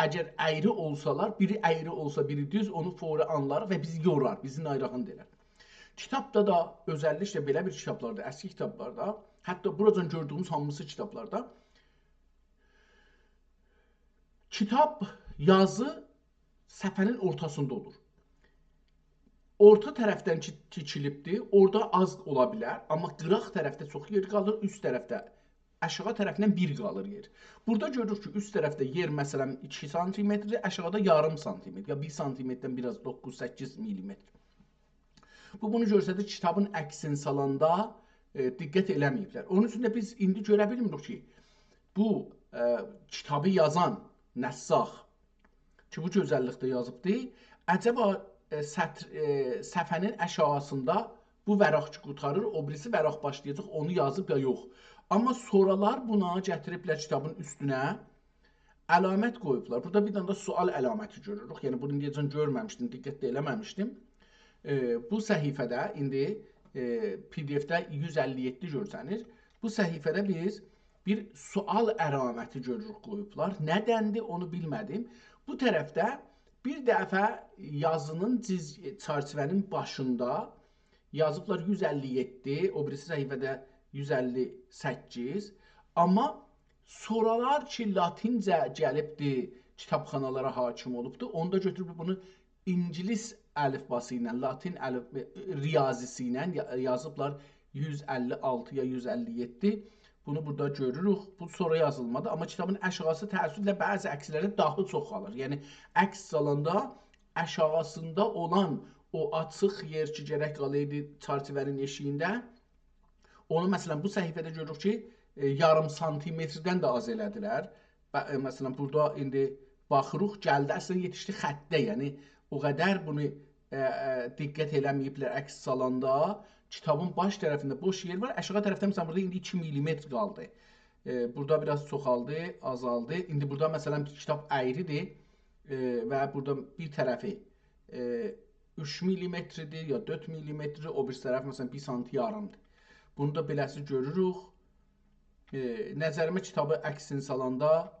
ائ، اگر اَیری اولسالار، بیری اَیری اولسا، بیری دوز، اونو فوری آنلار و بیزی یورار، بیزی ناراحت ائلر. کیتابدا دا، اؤزللیکله بئله بیر کیتابلاردا، اسکی کیتابلاردا، حتی بوراجان گؤردویوموز هامیسی کیتابلاردا، کیتاب، یازی صفحه‌نین اورتاسیندا اولور. اورتا طرفدن کی، تیکیلیبدیر، اورادا آز اولا بیلر، آمما قیراق طرفده چوخ یئر قالیر، اوست طرفده، آشاغی طرفدن بیر قالیر یئر. بورادا گؤروروک کی، اوست طرفده یئر، مثلا، ایکی سانتیمتردیر، آشاغیدا یاریم سانتیمتر، یا بیر سانتیمتردن بیر آز، دوققوز، سککیز میلیمتر. بو، بونو گؤستریر، کیتابین عکسینی سالاندا، ائ، دقت ائله‌مه‌ییبلر. اونون اوچون ده بیز ایندی گؤره بیلمیریک کی، بو، ائ، کیتابی یازان نساخ کی، بو گؤزللیکده یازیبدی، عجبا، ائ، سطر، ائ، صفحه‌نین آشاغیسیندا بو ورق کی قوتاریر، او بیریسی ورق باشلایاجاق، اونو یازیب یا یوخ. آمما سونرالار بونا گتیریبلر کیتابین اوستونه، علامت قویوبلار. بورادا بیر دنه ده سؤال علامتی گؤروروک. یعنی بونو ایندیه‌جن گؤرمه‌میشدیم، دقت ده ائله‌مه‌میشدیم. ائ، بو صفحه‌ده ایندی، ائ، پی دی اف‌ده یوز اللی یئددی گؤرسنیر. بو صفحه‌ده بیز بیر سؤال علامتی گؤروروک قویوبلار. ندندیر، اونو بیلمه‌دیم. بو طرفده بیر دفعه یازینین جیز-، چرچیوه‌نین باشیندا یازیبلار یوز اللی یئددی، او بیریسی صفحه‌ده یوز اللی سککیز. آمما سونرالار کی، لاتینجه گلیبدی، کیتابخانالارا حاکم اولوبدو، اوندا گؤتوروب بونو اینگیلیس الیفباسی ایله، لاتین الیف-، ریاضی‌سی ایله یا-، یازیبلار یوز اللی آلتی یا یوز اللی یئددی. بونو بورادا گؤروروک. بو سونرا یازیلمادی. آمما کیتابین آشاغیسی تأسفله بعضی عکسلرده داها چوخ قالیر. یعنی عکس سالاندا آشاغیسیندا اولان او آچیق یئر کی، گرک قالایدی چرچیوه‌نین ائشیگینده، اونو، مثلا، بو صفحه‌ده گؤروروک کی، ائ، یاریم سانتیمتردن ده آز ائله‌دیلر. ب-، ائ، مثلا، بورادا ایندی باخیریق، گلدی، اصلا یئتیشدی خطه، یعنی او قدر بونو، ائ، ائ، دقت ائله‌مه‌ییبلر عکس سالاندا. کیتابین باش طرفینده بوش یئر وار، آشاغی طرفده، مثلا، بورادا ایندی ایکی میلیمتر قالدی. ائ، بورادا بیر آز چوخالدی، آزالدی. ایندی بورادا، مثلا، کیتاب اَیری‌دیر، ائ، و بورادا بیر طرفی، ائ، اوچ میلیمتردیر یا دؤرد میلیمتردیر، او بیریسی طرف، مثلا، بیر سانتی یاریمدیر. بونو دا بئله‌سی گؤروروک. ائ، نظریمه کیتابی عکسینی سالاندا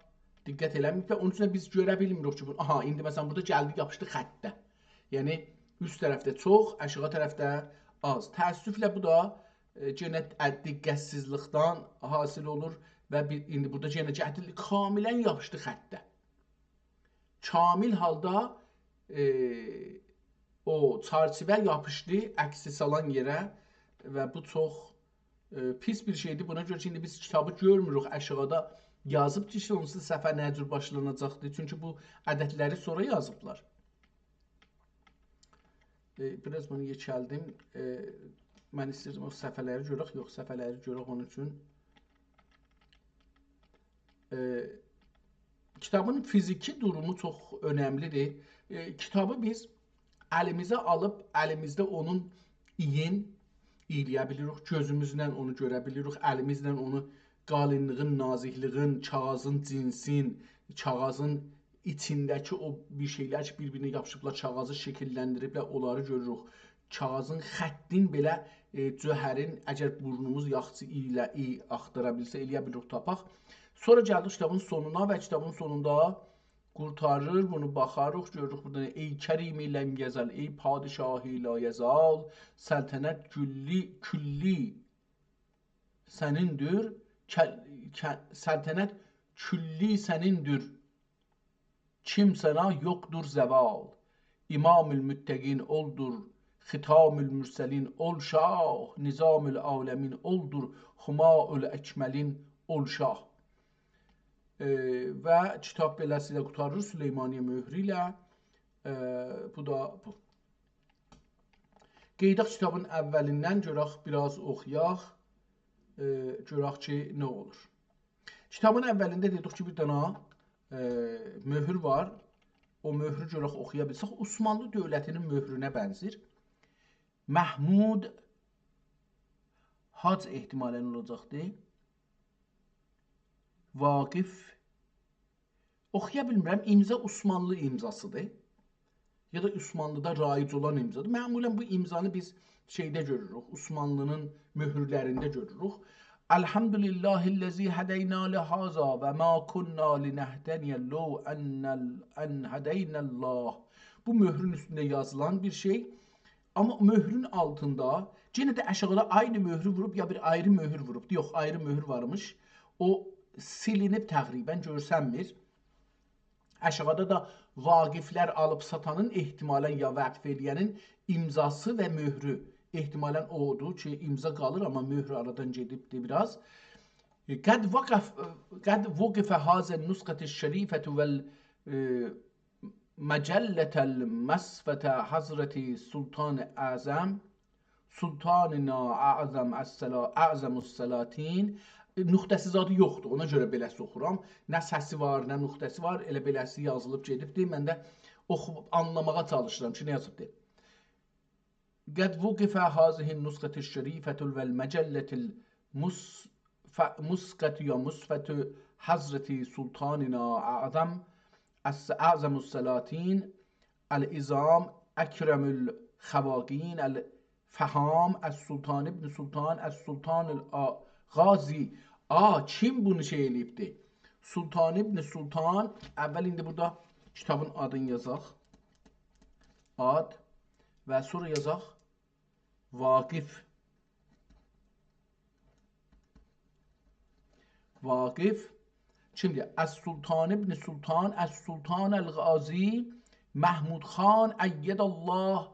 دقت ائله‌مه‌ییبلر. اونون اوچون ده بیز گؤره بیلمیریک کی، بو، آها، ایندی، مثلا، بورادا گلدی، یاپیشدی خطه. یعنی، اوست طرفده چوخ، آشاغی طرفده آز. تأسفله بو دا، ائ، یئنه اد-، دقت‌سیزلیکدن حاصل اولور و بیر، ایندی بورادا یئنه گتیریلدی، کاملا یاپیشدی خطه. کامل حالدا، ائ، او چرچیوه یاپیشدی عکسی سالان یئره و بو چوخ، ائ، پیس بیر شئیدیر. بونا گؤره کی، ایندی بیز کیتابی گؤرموروک، آشاغیدا یازیب کی، اونسوز صفحه نه جور باشلاناجاقدیر. چونکی بو عددلری سونرا یازیبلار. ائ، بیر آز بونو یئکلدیم. ائ، من ایسته‌ییردیم او صفحه‌لری گؤرک. یوخ، صفحه‌لری گؤرک اونون اوچون. ائ، کیتابین فیزیکی دورومو چوخ اؤنملی‌دیر. ائ، کیتابی بیز الیمیزه آلیب، الیمیزده اونون اییین اییله‌یه بیلیریک، گؤزوموزله اونو گؤره بیلیریک، الیمیزله اونو قالینلیغین، نازیکلیگین، کاغیذین جینسین، کاغیذین ایچینده‌کی او بیر شئیلر کی، بیر-بیرینه یاپیشیبلار، کاغیذی شکیللندیریبلر، اونلاری گؤروروک. کاغیذین خطین بئله، ائ، جوهرین، اگر بورنوموز یاخشی اییله، ایی آختارا بیلسه، ائله‌یه بیلیریک تاپاق. سونرا گلدیک کیتابین سونونا و کیتابین سونوندا قورتاریر، بونو باخاریق، گؤروروک بورادا: «ای کریم لم یزل، ای پادشاه لایزال، سلطنت کلی، کلی سنیندیر، کل-، ک-، سلطنت کلی سنیندیر. کیمسه‌نه یوخدور زوال. امام المتقین اولدور، ختام المرسلین اول شاه، نظام العالمین اولدور، هماء الاکملین اول شاه.» ائ، و کیتاب بئله‌سیله قورتاریر، سلیمانیه مؤهرو ایله. ائ، بو دا بو. قئییداق کیتابین اوّلیندن، گؤرک، بیر آز اوخویاق. ائ، گؤرک کی، نه اولور. کیتابین اوّلینده دئدیک کی، بیر دنه، ائ، مؤهور وار. او مؤهرو گؤرک اوخویا بیلسک، عثمانلی دؤولتی‌نین مؤهرونه بنزیر. محمود حاج احتمالاً اولاجاقدی. واقف. اوخویا بیلمیرم، امضا عثمانلی امضاسی‌دیر. یا دا عثمانلی‌دا رایج اولان امضادیر. معمولاً بو امضانی بیز شئیده گؤروروک، عثمانلی‌نین مؤهورلرینده گؤروروک. «الحمد لله الذی هدینا لهذا و ما کنا لنهتدی لولا ان، ان هدینا الله.» بو مؤهرون اوستونده یازیلان بیر شئی. آمما مؤهرون آلتیندا یئنه ده آشاغیدا عینی مؤهرو ووروب، یا بیر آیری مؤهور ووروب. یوخ، آیری مؤهور وارمیش. او سیلینیب تقریباً، گؤرسنمیر. آشاغیدا دا واقف‌لر آلیب ساتانین، احتمالاً یا وقف ائله‌ینین امضاسی و مؤهرو. احتمالاً اودور کی، امضا قالیر، آمما مؤهرو آرادان گئدیبدی بیر آز. قد وقف، قد وقف هذه النسخة الشریفة و ال، ائ، مجلة المصفة حضرة سلطان اعظم، سلطاننا اعظم السلا، اعظم السلاطین. نقطه‌سی زادی یوخدور، اونا گؤره بئله‌سی اوخورام. نه سسی وار، نه نقطه‌سی وار، ائله بئله‌سی یازیلیب گئدیبدیر. من ده اوخوب آنلاماغا چالیشیرام کی، نه یازیبدیر. قد وقف هذه النسخة الشریفة و المجلة المص، ف، مصفة یا مصفة حضرة سلطاننا اعظم، الس، اعظم السلاطین، العظام، اکرم الخواقین، الفهام، السلطان ابن سلطان، السلطان الغازی. آ، کیم بونو شئی ائله‌ییبدی؟ سلطان ابن سلطان، اول ایندی بورادا کیتابین آدینی یازاق. آد و سونرا یازاق واقف. واقف. کیمدیر؟ السلطان ابن سلطان، السلطان الغازی محمود خان، أید الله،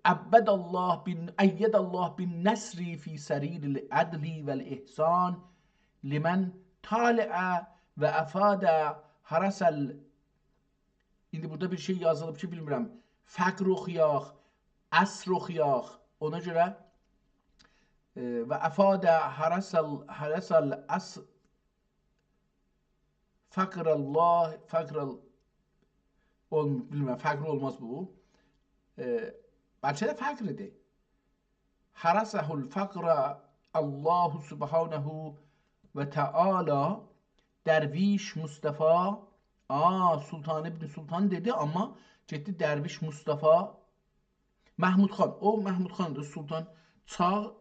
أبد الله بال، أید الله بالنصر فی سریر العدل والإحسان لمن طالع و أفاد حرس ال، ایندی بورادا بیر شئی یازیلیب کی، بیلمیرم. فقر اوخویاق، عصر اوخویاق. اونا گؤره، ائ، و أفاد حرس ال، حرس العصر، فقر الله، فقر ال، اول، بیلمیرم، فقر اولماز بو. ائ، بلکه ده فقر ایدی. حرسه الفقر الله سبحانه و تعالی، درویش مصطفی، آ، سلطان ابن سلطان دئدی، آمما گئتدی درویش مصطفی محمود خان. او محمود خاندیر، سلطان چاغ،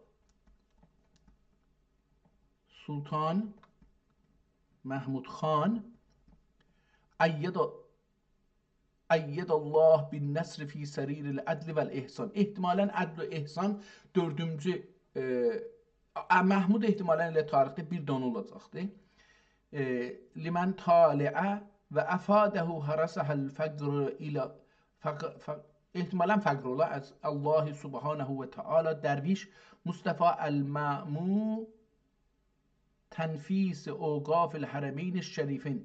سلطان محمود خان. أید، أید الله بالنصر فی سریر العدل والإحسان. احتمالاً عدل و احسان دؤردونجو، ائ، ا، محمود احتمالاً ائله تاریخده بیر دنه اولاجاقدی. ائ، لمن طالع و أفاده حرسه الفقر إلی، فق، فق، احتمالاً فقر اولا، از الله سبحانه و تعالی، درویش مصطفی المأمور تنفیس اوقاف الحرمین الشریفین.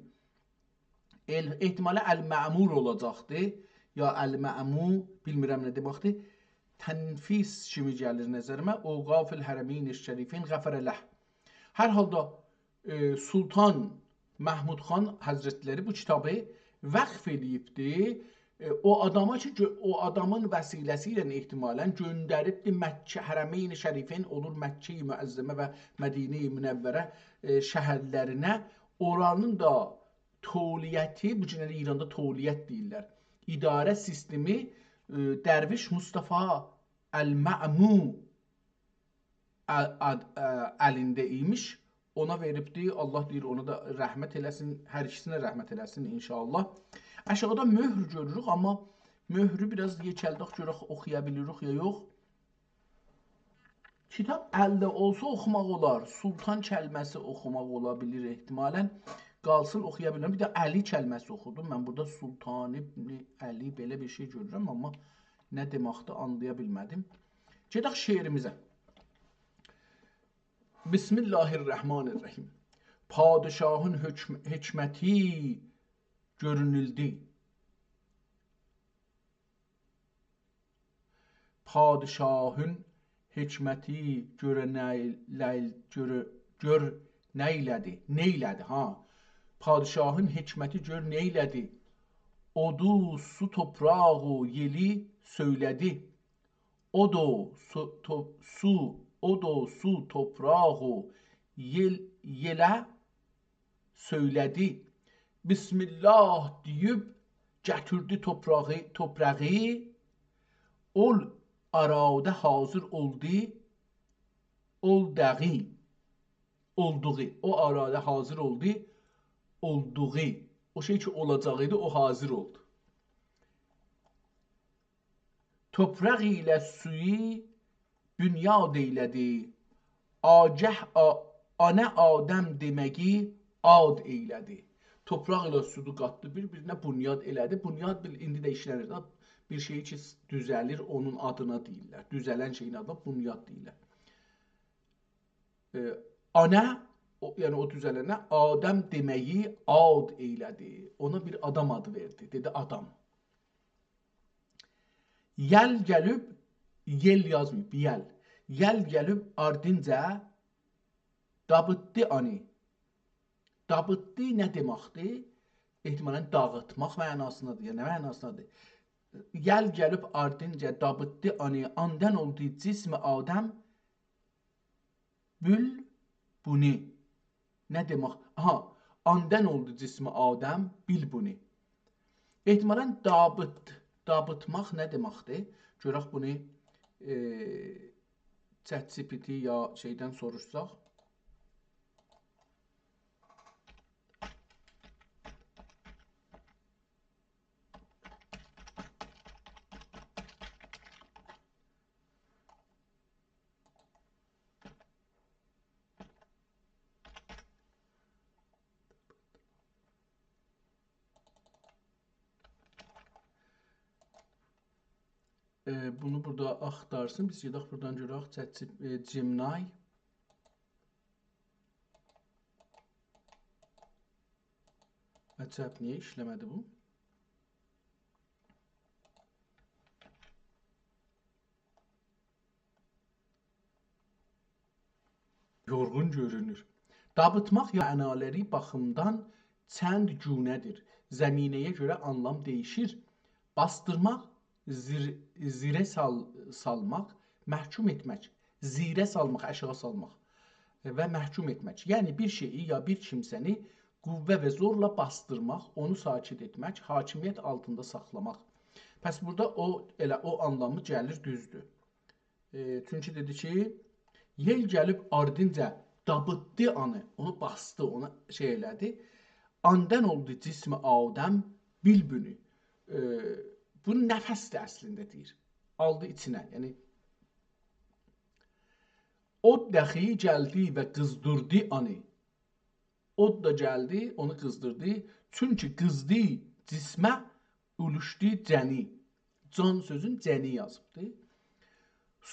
ائل، احتمالاً المأمور اولاجاقدی، یا المأمو، بیلمیرم نه دئمکدیر. تنفیس کیمی گلیر نظریمه. اوقاف الحرمین الشریفین، غفر له. هر حالدا، ائ، سلطان محمود خان حضرتلری بو کیتابی وقف ائله‌ییبدی. ائ، او آداما کی، گؤ، او آدامین وسیله‌سی ایله احتمالاً گؤندریبدی مکه، حرمین شریفین، اولور مکه معظمه و مدینه منوره، ائ، شهرلرینه. اورانین دا تولیتی، بو گونلری ایراندا تولیت دئییرلر، اداره سیستمی، ائ، درویش مصطفی المأمو ال، ال، ا، الینده ایمیش. اونا وئریبدی. الله دئییر، اونا دا رحمت ائله‌سین، هر ایکیسینه رحمت ائله‌سین ان‌شاءالله. آشاغیدا مؤهر گؤروروک، آمما مؤهرو بیر آز یئکلدک، گؤرک اوخویا بیلیریک یا یوخ. کیتاب الده اولسا اوخوماق اولار. سلطان کلمه‌سی اوخوماق اولا بیلیر احتمالاً. قالسین اوخویا بیلمیرم. بیر ده علی کلمه‌سی اوخودوم. من بورادا سلطان ابن علی بئله بیر شئی گؤرورم، آمما نه دئمکدیر آنلایا بیلمه‌دیم. گئدک شعریمیزه. بسم الله الرحمن الرحیم. پادشاهین حکم، حکمتی گؤرونولدو. پادشاهین حکمتی گؤره نه، نه، گؤره، گؤر نه ائله‌دی؟ نه ائله‌دی، ها؟ پادشاهین حکمتی گؤر نه ائله‌دی؟ اودو، سو، توپراق و یئلی سؤیله‌دی. اودو، سو، تو، سو، اودو، سو، توپراق و یئل، یئله سؤیله‌دی. بسم الله دئییب گتیردی توپراغی، توپراغی. اول آرادا حاضر اولدو، اول داغی. اولدوغو. او آرادا حاضر اولدو، اولدوغو. او شئی کی اولاجاق ایدی، او حاضر اولدو. توپراق ایله سویو بنیاد ائیله‌دی. آگه آ-، آنه آدم دئمه‌یی عاد ائیله‌دی. توپراق ایله سودو قاتدی بیر-بیرینه، بنیاد ائله‌دی. بنیاد بیل-، ایندی ده ایشله‌نیر ده. بیر شئی کی دوزه‌لیر، اونون آدینا دئییرلر. دوزه‌لن شئیین آدینا بنیاد دئییرلر. ائ، آنه، او، یعنی او دوزه‌لنه آدم دئمه‌یی عاد ائیله‌دی. اونا بیر آدام آدی وئردی. دئدی آدام. یل گلیب، یئل یازماییب، یل. یل گلیب آردینجا دابیتدی آنی. دابیتدی نه دئمکدیر؟ احتمالاً داغیتماق معناسیندادیر. یا نه معناسیندادیر؟ یل گلیب آردینجا دابیتدی آنی، آندن اولدو جسم آدم بیل‌بونی. نه دئمک؟ آها، آندن اولدو جسم آدم بیل‌بونی. احتمالاً دابیت، دابیتماق نه دئمکدیر؟ گؤرک بونو، ائ، ChatGPT یا شئیدن سوروشساق. ائ، بونو بورادا آختارسین. بیز گئدک بورادان گؤرک. چت جی-، ائ، Gemini. عجب، نییه ایشله‌مه‌دی بو؟ یورغون گؤرونور. دابیتماق یا معنالاری باخیمدان چند گونه‌دیر. زمینه‌یه گؤره آنلام دییشیر. باسدیرماق، زیر-، زیره سال-، سالماق، محکوم ائتمک. زیره سالماق، آشاغی سالماق و محکوم ائتمک. یعنی بیر شئیی یا بیر کیمسه‌نی قوه و زورلا باسدیرماق، اونو ساکت ائتمک، حاکمیت آلتیندا ساخلاماق. پس بورادا او، ائله او آنلامی گلیر، دوزدور. ائ، چونکی دئدی کی، یئل گلیب آردینجا دابیتدی آنی، اونو باسدی، اونو شئی ائله‌دی. آندن اولدو جسم آدم بیل‌بونی. ائ، بو نفس‌دیر اصلینده دئییر. آلدی ایچینه، یعنی اود داخی گلدی و قیزدیردی آنی. اود دا گلدی، اونو قیزدیردی. چونکی قیزدی جسمه، اولوشدو جنی. جان سؤزون جنی یازیبدی.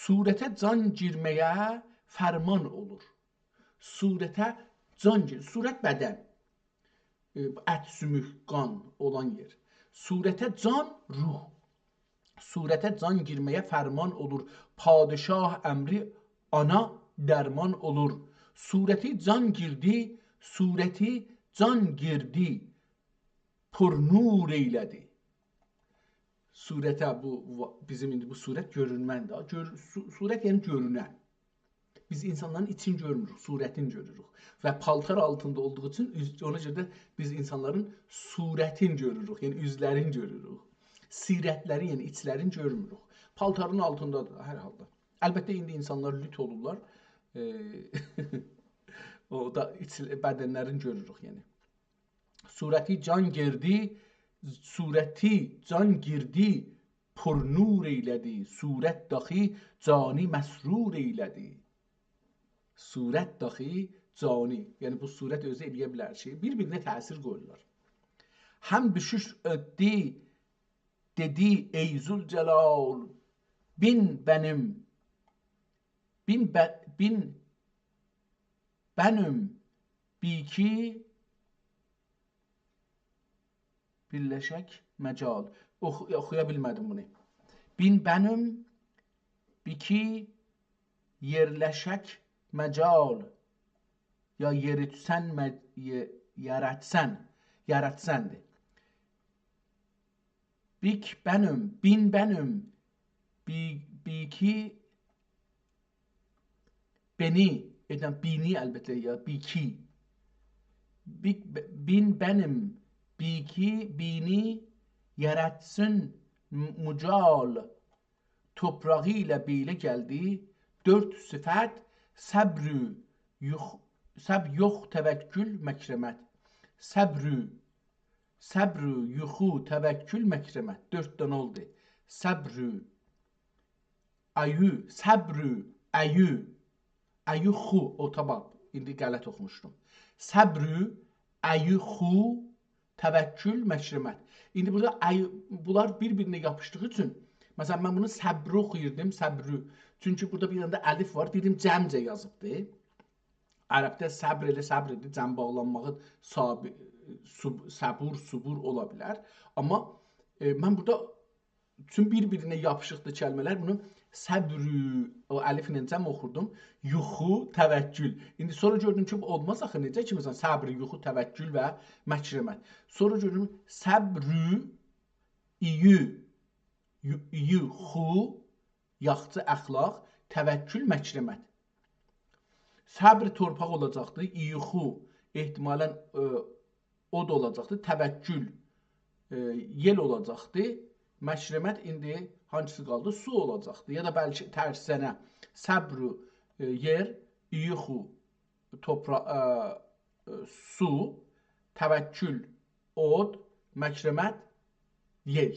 صورته جان گیرمه‌یه فرمان اولور. صورته جان گیر-، صورت بدن. ائ، ات، سوموک، قان اولان یئر. صورته جان، روح. صورته جان گیرمه‌یه فرمان اولور. پادشاه امری آنا درمان اولور. صورتی جان گیردی، صورتی جان گیردی، پر نور ائیله‌دی. صورته بو، وا-، بیزیم ایندی بو صورت گؤرونمه‌نی ده. گؤر-، صو-، صورت یعنی گؤرونن. بیز اینسانلارین ایچین گؤرموروک، صورتین گؤروروک. و پالتار آلتیندا اولدوغو اوچون اوز-، اونا گؤره ده بیز اینسانلارین صورتین گؤروروک، یعنی اوزلرین گؤروروک. سیرتلرین، یعنی ایچلرین گؤرموروک. پالتارین آلتیندا دا هر حالدا. البته، ایندی اینسانلار لوت اولورلار. ائ، او دا ایچ-، بدنلرین گؤروروک، یعنی. صورتی جان گیردی، صورتی جان گیردی، پر نور ائیله‌دی. صورت داخی جانی مسرور ائیله‌دی. صورت داخی جانی، یعنی بو صورت اؤزو ائلیه بیلر کی، بیر-بیرینه تأثیر قویورلار. هم دوشوش ائتدی، دئدی: «ای ذوالجلال، بین بنیم، بین ب-، بین بنیم، بی کی بیرلشک مجال.» اوخو-، اوخویا بیلمه‌دیم بونو. «بین بنیم، بی کی یئرلشک مجال.» یا یئریتسن مه-، یه-، یاراتسن. یاراتسندیر. «بیک بنیم، بین بنیم، بی، بی کی بینی»، ائدن بینی البته یا، «بی کی». «بیک ب-، بین بنیم، بی کی بینی یاراتسین م-، مجال.» توپراغی ایله بئله گلدی دؤرد صفت، صبر و یوخ-، صبر، یوخ، توکل، مکرمت. صبر، صبر، یوخو، توکل، مکرمت. دؤرد دنه اولدو. صبر، ایو، صبر، ایو، ایو، خو، او، تامام. ایندی غلط اوخوموشدوم. صبر، ایو، خو، توکل، مکرمت. ایندی بورادا ای، بونلار بیر-بیرینه یاپیشدیغی اوچون، مثلا، من بونو صبرو اوخویوردوم، صبرو. چونکی بورادا بیر دنه ده الف وار، دئدیم جمعجه یازیبدی. عربده صبر ائله صبر ایدی، جمع باغلانماغی صاب-، صب-، صبور، صبور اولا بیلر. آمما، ائ، من بورادا چون بیر-بیرینه یاپیشیقدیر کلمه‌لر، بونو صبر، او الفله جمع اوخوردوم، یوخو، توکل. ایندی سونرا گؤردوم کی، بو اولماز آخی، نئجه کی، مثلا، صبر، یوخو، توکل و مکرمت. سونرا گؤردوم، صبر، ایو، یو-، یوخو، یاخچی اخلاق، توکل، مکرمت. صبر تورپاق اولاجاقدی، ایوخو احتمالا، ائ، اود اولاجاقدی، توکل، ائ، یئل اولاجاقدی، مکرمت ایندی هانگیسی قالدی؟ سو اولاجاقدی. یا دا بلکه ترسینه، صبر، ائ، یئر، ایوخو، توپرا-، ائ، ائ، سو، توکل، اود، مکرمت، یئل.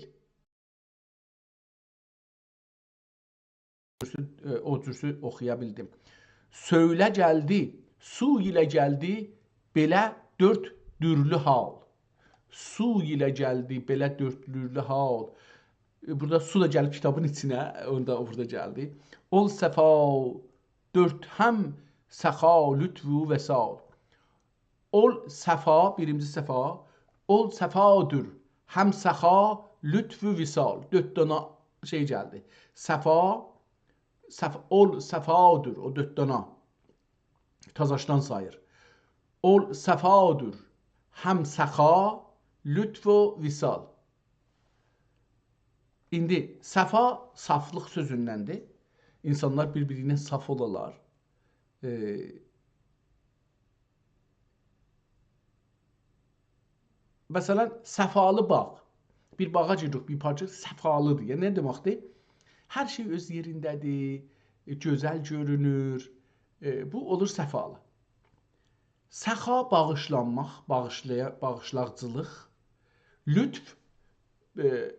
ائ، او جورسو اوخویا بیلدیم. سؤیله گلدی، سو ایله گلدی، بئله دؤرد دورلو حال. سو ایله گلدی، بئله دؤرد دورلو حال. ائ، بورادا سو دا گلیب کیتابین ایچینه، اونو دا بورادا گلدی. اول صفا دؤرد هم سخا، لطف و وصال. اول صفا، بیرینجی صفا، اول صفادور، هم سخا، لطف و وصال. دؤرد دانا شئی گلدی. صفا، صف-، اول صفادور، او دؤرد دانا. تازاشدان ساییر. اول صفادور، هم سخا، لطف و وصال. ایندی صفا صافلیق سؤزوندندیر. اینسانلار بیر-بیری ایله صاف اولالار. ائ، مثلا، صفالی باغ. بیر باغا گیریریک، بیر پارک، صفالی‌دیر. یعنی، نه دئمکدیر؟ هر شئی اؤز یئرینده‌دیر، ائ، گؤزل گؤرونور. ائ، بو اولور صفالی. سخا، باغیشلانماق، باغیشلایا-، باغیشلاغیجیلیق. لطف، ائ،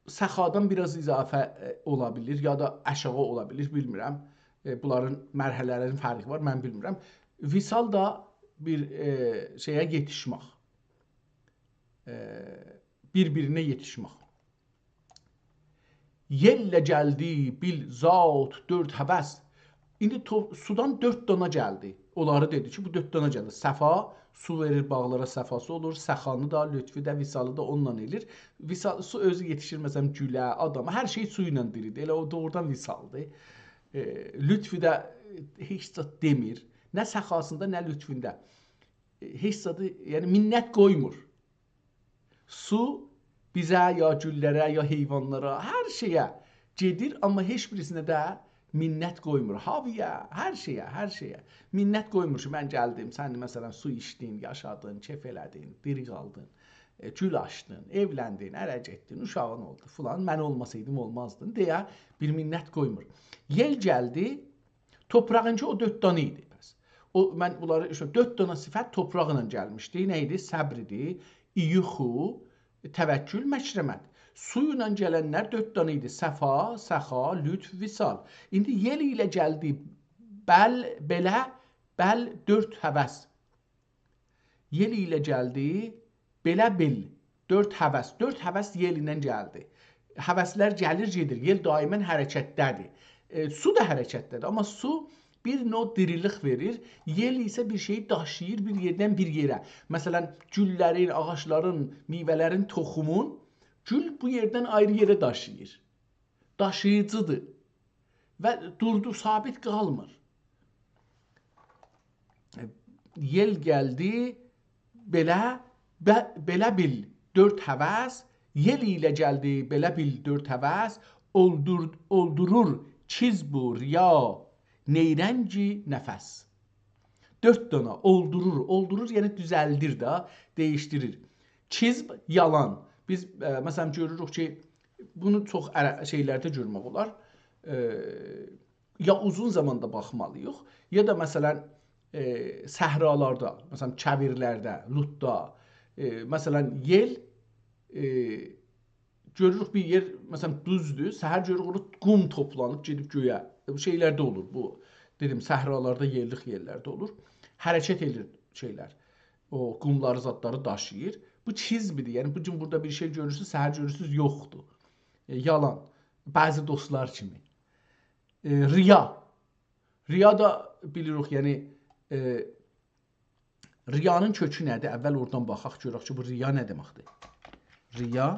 سخادان بیر آز اضافه، ائ، اولا بیلیر، یا دا آشاغی اولا بیلیر، بیلمیرم. ائ، بونلارین مرحله‌لرینین فرقی وار، من بیلمیرم. وصال دا بیر، ائ، شئیه یئتیشمک. ائ، بیر-بیرینه یئتیشمک. یئلله گلدی بیل زاد دؤرد هوس. ایندی تو-، سودان دؤرد دانا گلدی. اونلاری دئدی کی، بو دؤرد دانا گلدی. صفا، سو وئریر باغلارا، صفاسی اولور. سخانی دا، لطفو دا، وصالی دا اونونلا ائله‌ییر. وصال، سو اؤزو یئتیشیر، مثلا، گوله، آداما. هر شئی سو ایله دیریدیر. ائله او دوغرودان وصالدیر. ائ، لطفو دا، ائ، هئچ زاد دئمیر. نه سخاسیندا، نه لطفوندا. ائ، هئچ زادی، یعنی منت قویمور. سو بیزه، یا گوللره، یا حیوانلارا، هر شئیه گئدیر، آمما هئچ بیریسینه ده منت قویمور. هاوایا، هر شئیه، هر شئیه. منت قویمور کی، من گلدیم، سن، مثلا، سو ایچدین، یاشادین، کئف ائله‌دین، دیری قالدین، ائ، گول آچدین، ائولندین، اره گئتدین، اوشاغین اولدو، فلان، من اولماسایدیم، اولمازدین، دئیه بیر منت قویمور. یئل گلدی، توپراغینکی او دؤرد دانا ایدی، پس. او، من بونلاری، ایشته، دؤرد دانا صفت توپراقلا گلمیشدی. نه ایدی؟ صبر ایدی، ایوخو، توکل، مکرمت. سو ایله گلنلر دؤرد دانا ایدی. صفا، سخا، لطف، وصال. ایندی یئل ایله گلدی، بل، بئله، بل، دؤرد هوس. یئل ایله گلدی، بئله بیل، دؤرد هوس. دؤرد هوس یئل ایله گلدی. هوسلر گلیر، گئدیر. یئل دائما حرکتده‌دیر. ائ، سو دا حرکتده‌دیر، آمما سو بیر نوع دیریلیک وئریر. یئل ایسه بیر شئیی داشیییر بیر یئردن بیر یئره. مثلا، گوللرین، آغاجلارین، میوه‌لرین توخومون گول بو یئردن آیری یئره داشیییر. داشیییجیدیر. و دوردو، ثابت قالمیر. یئل گلدی، بئله، به-، بئله بیل دؤرد هوس، یئل ایله گلدی، بئله بیل دؤرد هوس، اولدور-، اولدورور کذب و ریا، نیرنگی نفس. دؤرد دانا اولدورور، اولدورور، یعنی دوزلدیر ده، دییشدیریر. کذب، یالان. بیز، ائ، مثلا، گؤروروک کی، بونو چوخ عر-، شئیلرده گؤرمک اولار. ائ، یا اوزون زاماندا باخمالی‌ییق، یا دا، مثلا، ائ، صحرالاردا، مثلا، کویرلرده، لوطدا، ائ، مثلا، یئل، ائ، گؤروروک بیر یئر، مثلا، دوزدور، سحر گؤروروک اورادا قوم توپلانیب گئدیب گؤیه. بو شئیلرده اولور، بو، دئدیم، صحرالاردا، یئللیک یئرلرده اولور. حرکت ائدیر شئیلر، او قوملاری، زادلاری داشیییر. بو کذبدیر، یعنی بو گون بورادا بیر شئی گؤرورسونوز، سحر گؤرورسونوز، یوخدور. ائ، یالان، بعضی دوستلار کیمی. ائ، ریا، ریا دا بیلیریک، یعنی، ائ، ریانین کؤکو نه‌دیر؟ اول اورادان باخاق، گؤرک کی، بو ریا نه دئمکدیر؟ ریا.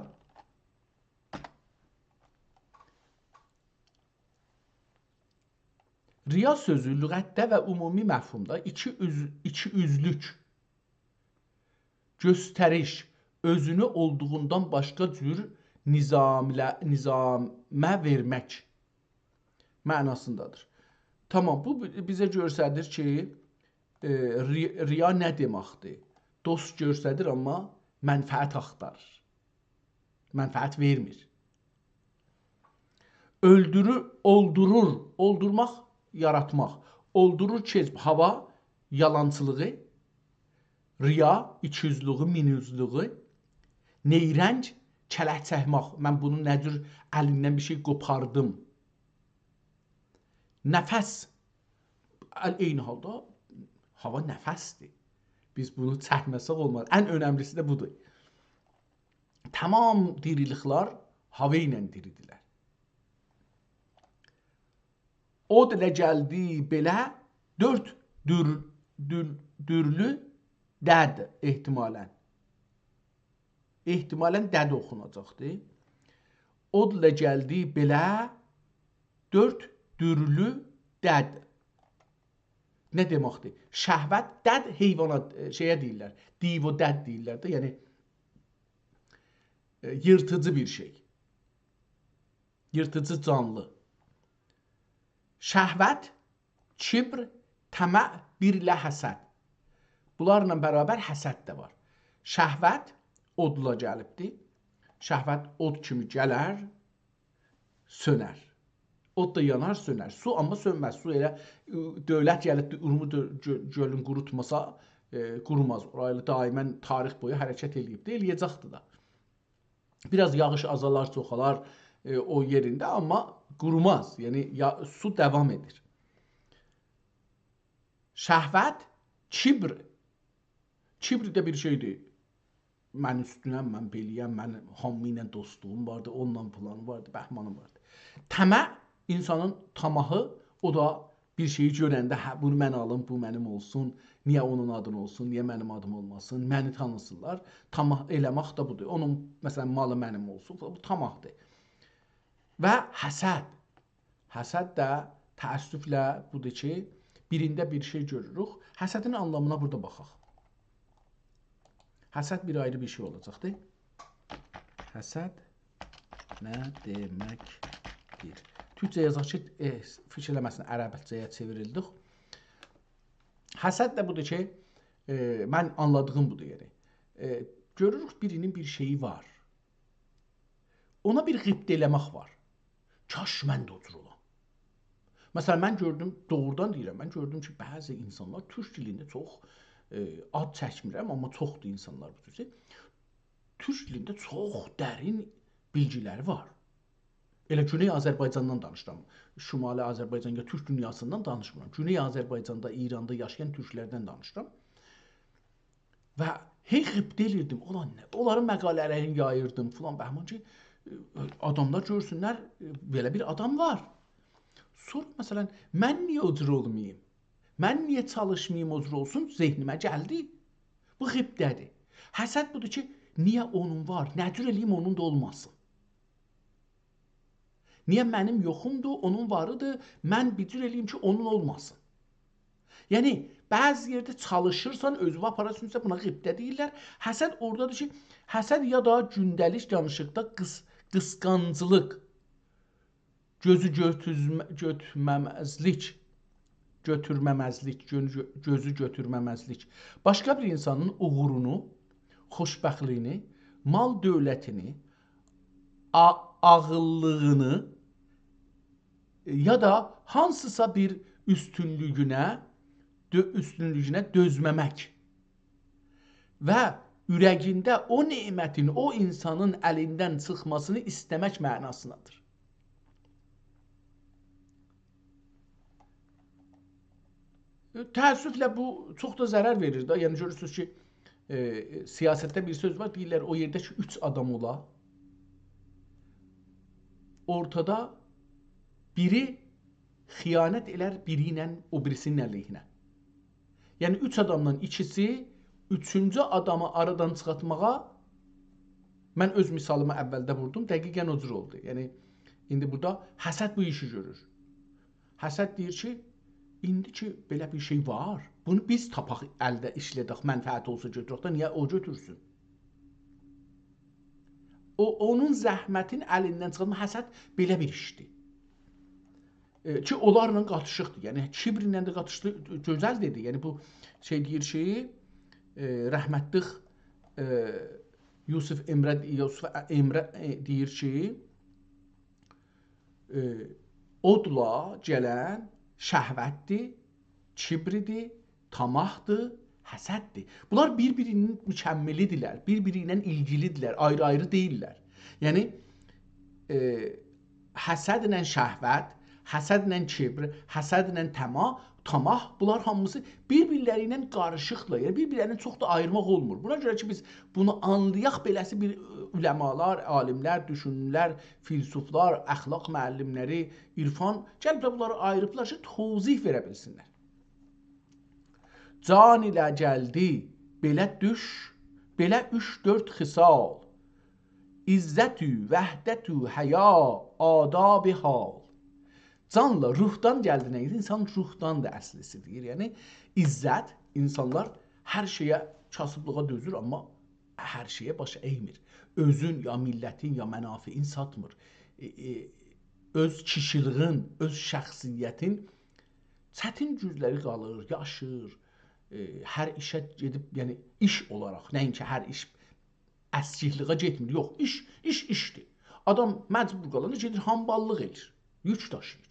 ریا سؤزو لغتده و عمومی مفهومدا ایکی اوز-، ایکی اوزلوک، گؤستریش، اؤزونو اولدوغوندان باشقا جور نظامیله-، نظامه وئرمک معناسیندادیر. تامام، بو بی-، بیزه گؤستریر کی، ائ، ری-، ریا نه دئمکدیر؟ دوست گؤستریر، آمما منفعت آختاریر. منفعت وئرمیر. اؤلدورور، اولدورور، اولدورماق، یاراتماق. اولدورور کذب، هاوا، یالانچیلیغی، ریا، ایکی‌اوزلویو، مین‌اوزلویو، نیرنگ، کلک چکمک. من بونون نه جور الیندن بیر شئی قوپاردیم. نفس. ال-، عینی حالدا هاوا نفسدیر. بیز بونو چکمه‌سک اولماز. ان اؤنملیسی ده بودور. تامام دیریلیکلر هاوا ایله دیریدیرلر. اود ایله گلدی بئله دؤرد دور-، دور-، دورلو دد احتمالاً. احتمالاً دد اوخوناجاقدیر. اود ایله گلدی بئله دؤرد دورلو دد. نه دئمکدیر؟ شهوت، دد حیوانات، ائ، شئیه دئییرلر. دیو و دد دئییرلر ده، یعنی، ائ، ییرتیجی بیر شئی. ییرتیجی جانلی. شهوت، کبر، طمع، بیر ایله حسد. بونلارلا برابر حسد ده وار. شهوت اودلا گلیبدیر. شهوت اود کیمی گلر، سؤنر. اود دا یانار، سؤنر. سو آمما سؤنمز. سو ائله، ائ، دؤولت گلیبدیر، اورمو دؤ-، گؤ-، گؤلون قوروتماسا، ائ، قوروماز. اورا ائله دائماً تاریخ بویو حرکت ائله‌ییبدیر، ائله‌یه‌جکدیر ده. بیر آز یاغیش آزالار، چوخالار، ائ، او یئرینده، آمما قوروماز. یعنی، یا-، سو داوام ائدیر. شهوت، کبر. کبر ده بیر شئیدیر. من اوستونم، من بئله‌یم، من هامی ایله دوستلوغوم واردی، اونونلا فلان واردی، بهمانیم واردی. طمع، اینسانین طمعی، او دا بیر شئیی گؤرنده، «هه، بونو من آلیم، بو منیم اولسون، نییه اونون آدین اولسون، نییه منیم آدیم اولماسین، منی تانیسینلار.» طمع ائله‌مک ده بودور. اونون، مثلاً، مالی منیم اولسون، بو طمعدیر. و حسد. حسد ده تأسفله بودور کی، بیرینده بیر شئی گؤروروک. حسدین آنلامینا بورادا باخاق. حسد بیر آیری بیر شئی اولاجاقدیر. حسد نه دئمکدیر؟ تورکجه یازاق کی، ائ، فیکیر ائله‌مه‌سین، عربجه‌یه چئوریلدیک. حسد ده بودور کی، ائ، من آنلادیغیم بودور، یعنی. ائ، گؤروروک بیرینین بیر شئیی وار. اونا بیر غبطه ائله‌مک وار. کاش من ده او جور اولام. مثلاً، من گؤردوم، دوغرودان دئییرم، من گؤردوم کی، بعضی اینسانلار تورک دیلینده چوخ، ائ، آد چکمیرم، آمما چوخدور اینسانلار بو جور. تورک دیلینده چوخ درین بیلگیلری وار. ائله گونئی آذربایجاندان دانیشیرام. شمالی آذربایجان یا تورک دونیاسیندان دانیشمیرام. گونئی آذربایجاندا، ایراندا یاشایان تورکلردن دانیشیرام. و هئی غبطه ائلیردیم. اولان نه؟ اونلارین مقاله‌لرینی یاییردیم فلان. بهمان کی، ائ، آداملار گؤرسونلر، ائ، بئله بیر آدام وار. سونرا، مثلاً، من نییه او جور اولماییم؟ من نییه چالیشماییم او جور اولسون؟ ذهنیمه گلدی. بو غبطه‌دیر. حسد بودور کی، نییه اونون وار؟ نه جور ائله‌ییم اونون دا اولماسین؟ نییه منیم یوخومدور، اونون واریدیر، من بیر جور ائله‌ییم کی، اونون اولماسین؟ یعنی، بعضی یئرده چالیشیرسان، اؤزووو آپاراسان اوسته، بونا غبطه دئییرلر. حسد اورادادیر کی، حسد یا دا گونده‌لیک دانیشیقدا قیس-، قیسقانجلیق، گؤزو گؤتوزمه-، گؤتمه‌مزلیک، گؤتورمه‌مزلیک، گؤ-، گؤزو گؤتورمه‌مزلیک. باشقا بیر اینسانین اوغورونو، خوشبختلیگینی، مال دؤولتینی، آ-، عاغیللیغینی یا دا هانسیسا بیر اوستونلویونه دؤ-، اوستونلویونه دؤزمه‌مک و اوره‌یینده او نعمتین او اینسانین الیندن چیخماسینی ایسته‌مک معناسیندادیر. تأسفله بو چوخ دا ضرر وئریر ده. یعنی گؤرورسونوز کی، ائ، سیاستده بیر سؤز وار، دئییرلر، او یئرده کی، اوچ آدام اولا، اورتادا بیری خیانت ائلر بیری ایله او بیریسینین علیهینه. یعنی اوچ آدامدان ایکیسی اوچونجو آدامی آرادان چیخارتماغا، من اؤز مثالیمی اولده ووردوم، دقیقاً او جور اولدو. یعنی ایندی بورادا حسد بو ایشی گؤرور. حسد دئییر کی، ایندی کی بئله بیر شئی وار، بونو بیز تاپاق، الده ایشله‌دک، منفعت اولسا گؤتورک ده، نییه او گؤتورسون؟ او، اونون زحمتین الیندن چیخارتما، حسد بئله بیر ایشدیر. ائ، کی، اونلارلا قاتیشیقدیر. یعنی، کبرله ده قاتیشدی، گؤزل دئدی. یعنی، بو شئی دئییر کی، ائ، رحمتلیک، ائ، یوسف امره، یوسف امره، ائ، دئییر کی، ائ، اودلا گلن شهوتدیر، کبریدیر، طمعدیر، حسددیر. بونلار بیر-بیری‌نین مکملی‌دیرلر، بیر-بیری ایله ایلگیلی‌دیرلر، آیری-آیری دئییللر. یعنی، ائ، حسدله شهوت، حسدله کبر، حسدله طمع، طمع، بونلار هامیسی بیر-بیرلری ایله قاریشیقدیرلار. یعنی، بیر-بیرلرینی چوخ دا آییرماق اولمور. بونا گؤره کی، بیز بونو آنلایاق، بئله‌سی بیر علمالار، عالیملر، دوشونورلر، فیلسوفلار، اخلاق معلملری، عرفان، گلیبلر بونلاری آییریبلار کی، توضیح وئره بیلسینلر. جان ایله گلدی بئله دوش، بئله اوچ-دؤرد خصال، عزت و وحدت و حیا، آداب حال. جانلا، روحدان گلدی نه؟ اینسان روحداندیر اصلیسی دئییر. یعنی، عزت، اینسانلار هر شئیه، کاسیبلیغا دؤزور، آمما هر شئیه باش اَیمیر. اؤزون، یا میللتین، یا منافعین ساتمیر. ائ، ائ، اؤز کیشیلیگین، اؤز شخصیتین چتین گونلری قالیر، یاشیر، ائ، هر ایشه گئدیب، یعنی ایش اولاراق، نه اینکی هر ایش اسکیکلیگه گئتمیر. یوخ، ایش، ایش ایشدیر. آدام مجبور قالاندا گئدیر، حاماللیق ائدیر، یوک داشیییر.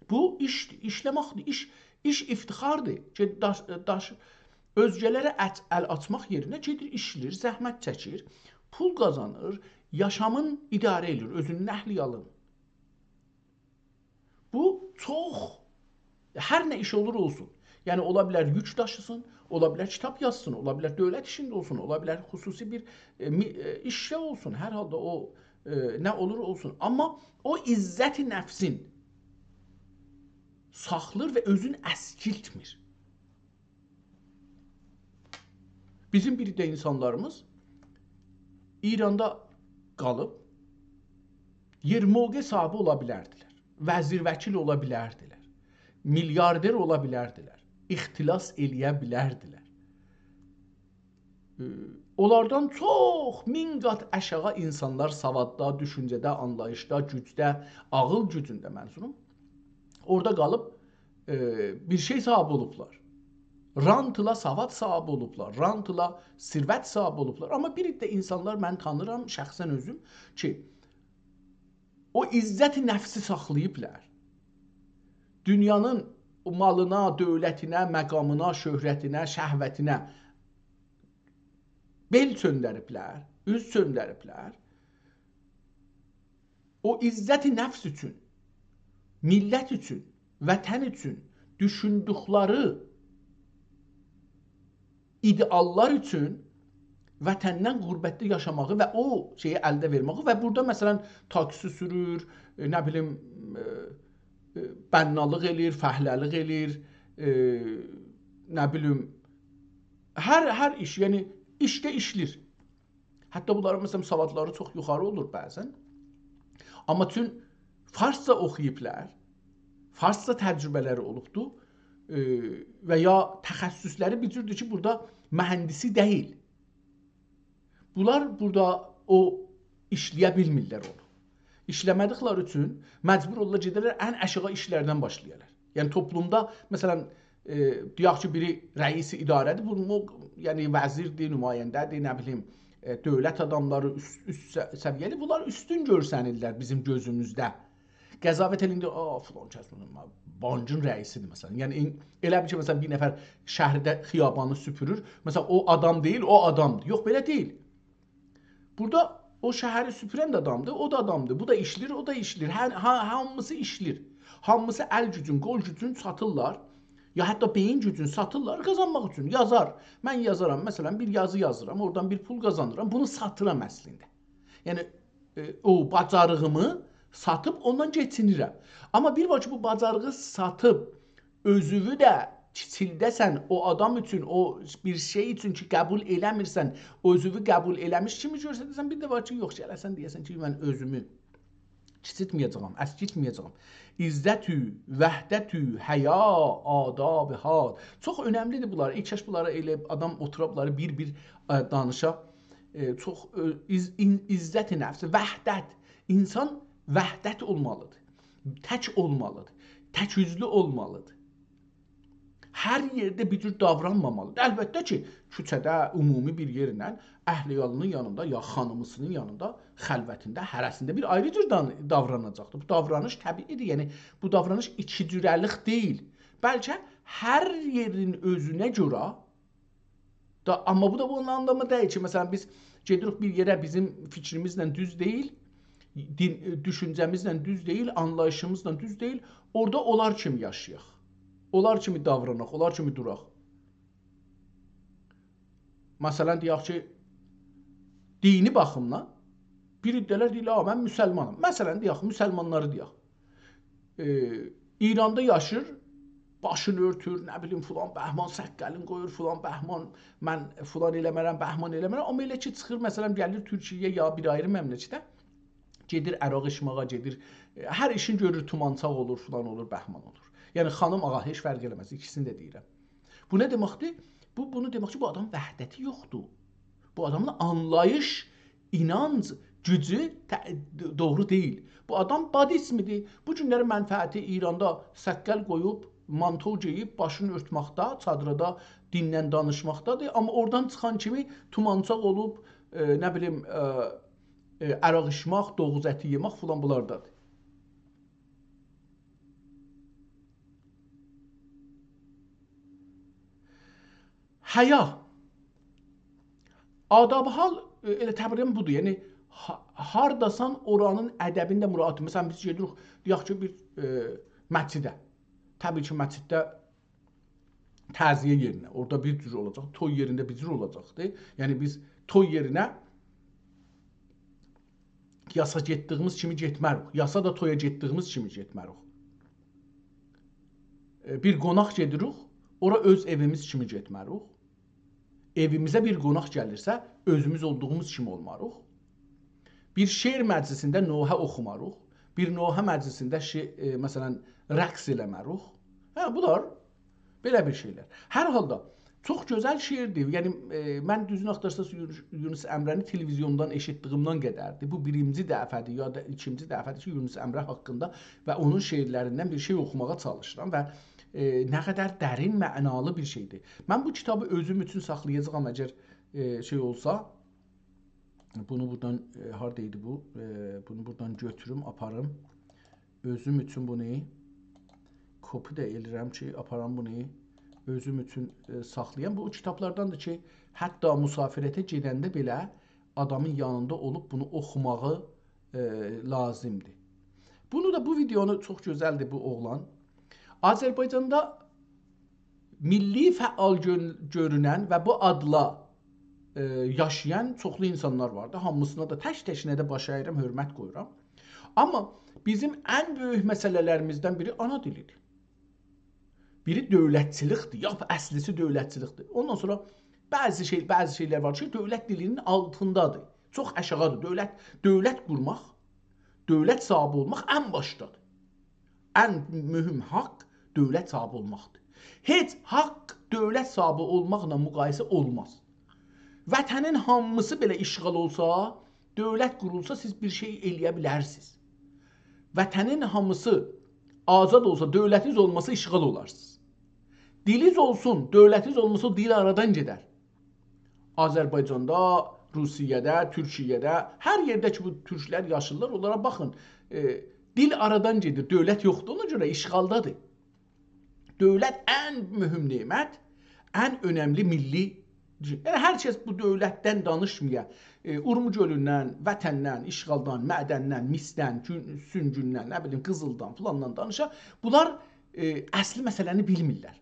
بو ایشدیر، ایشله‌مکدیر، ایش، ایش افتخاردیر. گئد-، داش-، داش-، اؤزگه‌لره ات-، ال آچماق یئرینه گئدیر، ایشله‌ییر، زحمت چکیر، پول قازانیر، یاشامین اداره ائدیر، اؤزونون اهل عیالین. بو چوخ، هر نه ایش اولور اولسون. یعنی، اولا بیلر یوک داشیسین، اولا بیلر کیتاب یازسین، اولا بیلر دؤولت ایشینده اولسون، اولا بیلر خصوصی بیر، ائ، می-، ائ، ایشده اولسون، هر حالدا او، ائ، نه اولور اولسون. آمما او عزت نفسین ساخلیر و اؤزون اسکیلتمیر. بیزیم بیر ده اینسانلاریمیز ایراندا قالیب، یئر موقع صاحیبی اولا بیلردیلر، وزیر وکیل اولا بیلردیلر، میلیاردر اولا بیلردیلر، اختلاس ائله‌یه بیلردیلر. ائ، اونلاردان چوخ، مین قات آشاغی اینسانلار سواددا، دوشونجه‌ده، آنلاییشدا، گوجده، عاغیل گوجونده، منظوروم، اورادا قالیب، ائ، بیر شئی صاحیبی اولوبلار. رانتلا سواد صاحیبی اولوبلار، رانتلا ثروت صاحیبی اولوبلار. آمما بیر عده اینسانلار من تانیرام، شخصاً اؤزوم، کی، او عزت نفسی ساخلاییبلار. دونیانین او مالینا، دؤولتینه، مقامینا، شهرتینه، شهوتینه بئل چؤندریبلر، اوز چؤندریبلر. او عزت نفس اوچون، میللت اوچون، وطن اوچون دوشوندوکلری ایده‌آللار اوچون وطندن غربتده یاشاماغی و او شئیی الده وئرمه‌یی و بورادا، مثلاً، تاکسی سورور، ائ، نه بیلیم، ائ، ائ، بنّالیق ائله‌ییر، فهله‌لیک ائله‌ییر، ائ، نه بیلیم، هر، هر ایش، یعنی ایشده ایشله‌ییر. حتی بونلارین، مثلاً، سوادلاری چوخ یوخاری اولور بعضاً. آمما چون فارسجا اوخویوبلار، فارسجا تجربه‌لری اولوبدور، ائ، و یا تخصصلری بیر جوردور کی، بورادا مهندسی دئییل. بونلار بورادا او ایشله‌یه بیلمیرلر اونو. ایشله‌مه‌دیکلری اوچون مجبور اولورلار گئده‌لر ان آشاغی ایشلردن باشلایالار. یعنی توپلومدا، مثلاً، ائ، دئیک کی، بیری رئیس اداره‌دیر، بونون او، یعنی وزیردیر، نماینده‌دیر، نه بیلیم، ائ، دؤولت آداملاری، اوست، اوست سه-، سویه‌لی، بونلار اوستون گؤرسنیرلر بیزیم گؤزوموزده. قضاوت ائله‌یین، «آ، فلان کس بونون بانکین رئیسی‌دیر»، مثلا. یعنی، این، ائله بیل کی، مثلا، بیر نفر شهرده خیابانی سوپورور، مثلا، او آدام دئییل، او آدامدیر. یوخ، بئله دئییل. بورادا او شهری سوپورن ده آدامدیر، او دا آدامدیر، بو دا ایشله‌ییر، او دا ایشله‌ییر. هر، ها-، هامیسی ایشله‌ییر. هامیسی ال گوجون، قول گوجون ساتیرلار. یا حتی بئیین گوجون ساتیرلار قازانماق اوچون. یازار. من یازارام، مثلا، بیر یازی یازیرام، اورادان بیر پول قازانیرام، بونو ساتیرام اصلینده. یعنی، ائ، او باجاریغیمی ساتیب اوندان کئچینیرم. آمما بیر وار کی، بو باجاریغی ساتیب اؤزووو ده کیچیلده‌سن، او آدام اوچون، او بیر شئی اوچون کی، قبول ائله‌میرسن، اؤزووو قبول ائله‌میش کیمی گؤرسده‌سن، بیر ده وار کی، یوخ، گله‌سن دئیه‌سن کی، من اؤزومو کیچیلتمه‌یه‌جه‌یم، اسکیلتمه‌یه‌جه‌یم. عزت و وحدت و حیا، آداب حال. چوخ اؤنملی‌دیر بونلار. ای کاش بونلاری ائله آدام اوتوروب بونلاری بیر-بیر، ائ، دانیشا. ائ، چوخ، ائ، عز-، این-، عزت نفس، وحدت. اینسان وحدت اولمالی‌دیر. تک اولمالی‌دیر. تک اوزلو اولمالی‌دیر. هر یئرده بیر جور داورانمامالی‌دیر. البته کی، کوچه‌ده، عمومی بیر یئرله، اهل عیالی‌نین یانیندا، یا خانیمی‌سی‌نین یانیندا، خلوتینده، هره‌سینده بیر آیری جور دان-، داوراناجاقدیر. بو داورانیش طبیعی‌دیر. یعنی، بو داورانیش ایکی جوره‌لیک دئییل. بلکه هر یئرین اؤزونه گؤره دا، آمما بو دا بونون آنلامی دئییل کی، مثلا، بیز گئدیریک بیر یئره، بیزیم فیکریمیزله دوز دئییل، دین، دوشونجه‌میزله دوز دئییل، آنلاییشیمیزلا دوز دئییل، اورادا اونلار کیمی یاشایاق. اونلار کیمی داوراناق، اونلار کیمی دوراق. مثلا، دئیک کی، دینی باخیمدان بیر عده‌لر دئییرلر، «آ، من مسلمانام.» مثلا، دئیک، مسلمانلاری دئیک. ائ، ایراندا یاشیر، باشینی اؤرتور، نه بیلیم، فلان بهمان سققلین قویور، فلان بهمان، «من فلان ائله‌مرم، بهمان ائله‌مرم.» آمما ائله کی، چیخیر، مثلا، گلیر تورکیه‌یه یا بیر آیری مملکته، گئدیر عرق ایچمه‌یه، گئدیر، ائ، هر ایشین گؤرور، تومانچاق اولور، فلان اولور، بهمان اولور. یعنی، خانیم، آقا، هئچ فرق ائله‌مز، ایکیسینی ده دئییرم. بو نه دئمکدیر؟ بو، بونو دئمک کی، بو آدام وحدتی یوخدور. بو آدامین آنلاییش، اینانج گوجو ته-، دوغرو دئییل. بو آدام بادیسمدیر. بو گونلری منفعتی ایراندا سققل قویوب، مانتو گئییب، باشینی اؤرتمکده، چادیرادا دیندن دانیشماقدادیر. آمما اورادان چیخان کیمی تومانچاق اولوب، ائ، نه بیلیم، ائ، ائ، عرق ایچمک، دوغوز اتی یئمک فلان بونلاردادیر. حیا. آداب حال، ائ، ائله طبیعی بودور. یعنی، ها-، هارداسان، اورانین ادبین ده مراعاتی. مثلا، بیز گئدیریک، دئیک کی، بیر، ائ، مسجده. طبیعی کی، مسجدده تعزیه یئرینه، اورادا بیر جور اولاجاق، توی یئرینده بیر جور اولاجاقدیر. یعنی، بیز توی یئرینه یاسا گئتدیگیمیز کیمی گئتمه‌ریک. یاسا دا تویا گئتدیگیمیز کیمی گئتمه‌ریک. ائ، بیر قوناق گئدیریک، اورا اؤز ائویمیز کیمی گئتمه‌ریک. ائویمیزه بیر قوناق گلیرسه، اؤزوموز اولدوغوموز کیمی اولماریق. بیر شعر مجلیسینده نوحه اوخوماریق. بیر نوحه مجلیسینده شع-، ائ، مثلا، رقص ائله‌مه‌ریک. هه، بونلار بئله بیر شئیلر. هر حالدا، چوخ گؤزل شعردیر. یعنی، ائ، من دوزونو آختارساز یونس، یونس امره‌نی تلویزیوندان ائشیتدیگیمدن قدردیر. بو بیرینجی دفعه‌دیر، یا دا ایکینجی دفعه‌دیر کی، یونس امره حاقیندا و اونون شعرلریندن بیر شئی اوخوماغا چالیشیرام و، ائ، نه قدر درین، معنالی بیر شئیدیر. من بو کیتابی اؤزوم اوچون ساخلایاجاغام، اگر، ائ، شئی اولسا، بونو بورادان، ائ، هاردا ایدی بو؟ ائ، بونو بورادان گؤتوروم، آپاریم. اؤزوم اوچون بونو کپی ده ائله‌ییرم کی، آپارام بونو اؤزوم اوچون، ائ، ساخلایام. بو او کیتابلارداندیر کی، حتی مسافرته گئدنده بئله آدامین یانیندا اولوب بونو اوخوماغی، ائ، لازیمدیر. بونو دا، بو ویدئونو، چوخ گؤزلدیر بو اوغلان. آذربایجاندا میللی فعال گؤن-، گؤرونن و بو آدلا، ائ، یاشایان چوخلو اینسانلار واردی. هامیسینا دا تک-تکینه ده باش اییرم، حؤرمت قویورام. آمما بیزیم ان بؤیوک مسئله‌لریمیزدن بیری آنا دیلیدیر. بیری دؤولتچیلیکدیر، یا اصلی‌سی دؤولتچیلیکدیر. اوندان سونرا بعضی شئی، بعضی شئیلر وار کی، دؤولت دیلی‌نین آلتیندادیر. چوخ آشاغیدیر. دؤولت، دؤولت قورماق، دؤولت صاحیبی اولماق ان باشدادیر. ان مهم حاق دؤولت صاحیبی اولماقدیر. هئچ حاق دؤولت صاحیبی اولماقلا مقایسه اولماز. وطنین هامیسی بئله اشغال اولسا، دؤولت قورولسا، سیز بیر شئی ائله‌یه بیلرسینیز. وطنین هامیسی آزاد اولسا، دؤولتینیز اولماسا، اشغال اولارسینیز. دیلیز اولسون، دؤولتینیز اولماسا، او دیل آرادان گئدر. آذربایجاندا، روسیه‌ده، تورکیه‌ده، هر یئرده کی، بو تورکلر یاشیرلار، اونلارا باخین. ائ، دیل آرادان گئدیر، دؤولت یوخدور، اونا گؤره اشغالدادیر. دؤولت ان مهم نعمت، ان اؤنملی میللی. یعنی هر کس بو دؤولتدن دانیشمایا، ائ، اورمو گؤلوندن، وطندن، اشغالدان، معدندن، مسدن، گون-، سونگوندن، نه بیلیم، قیزیلدان، فلاندان دانیشا، بونلار، ائ، اصلی مسئله‌نی بیلمیرلر.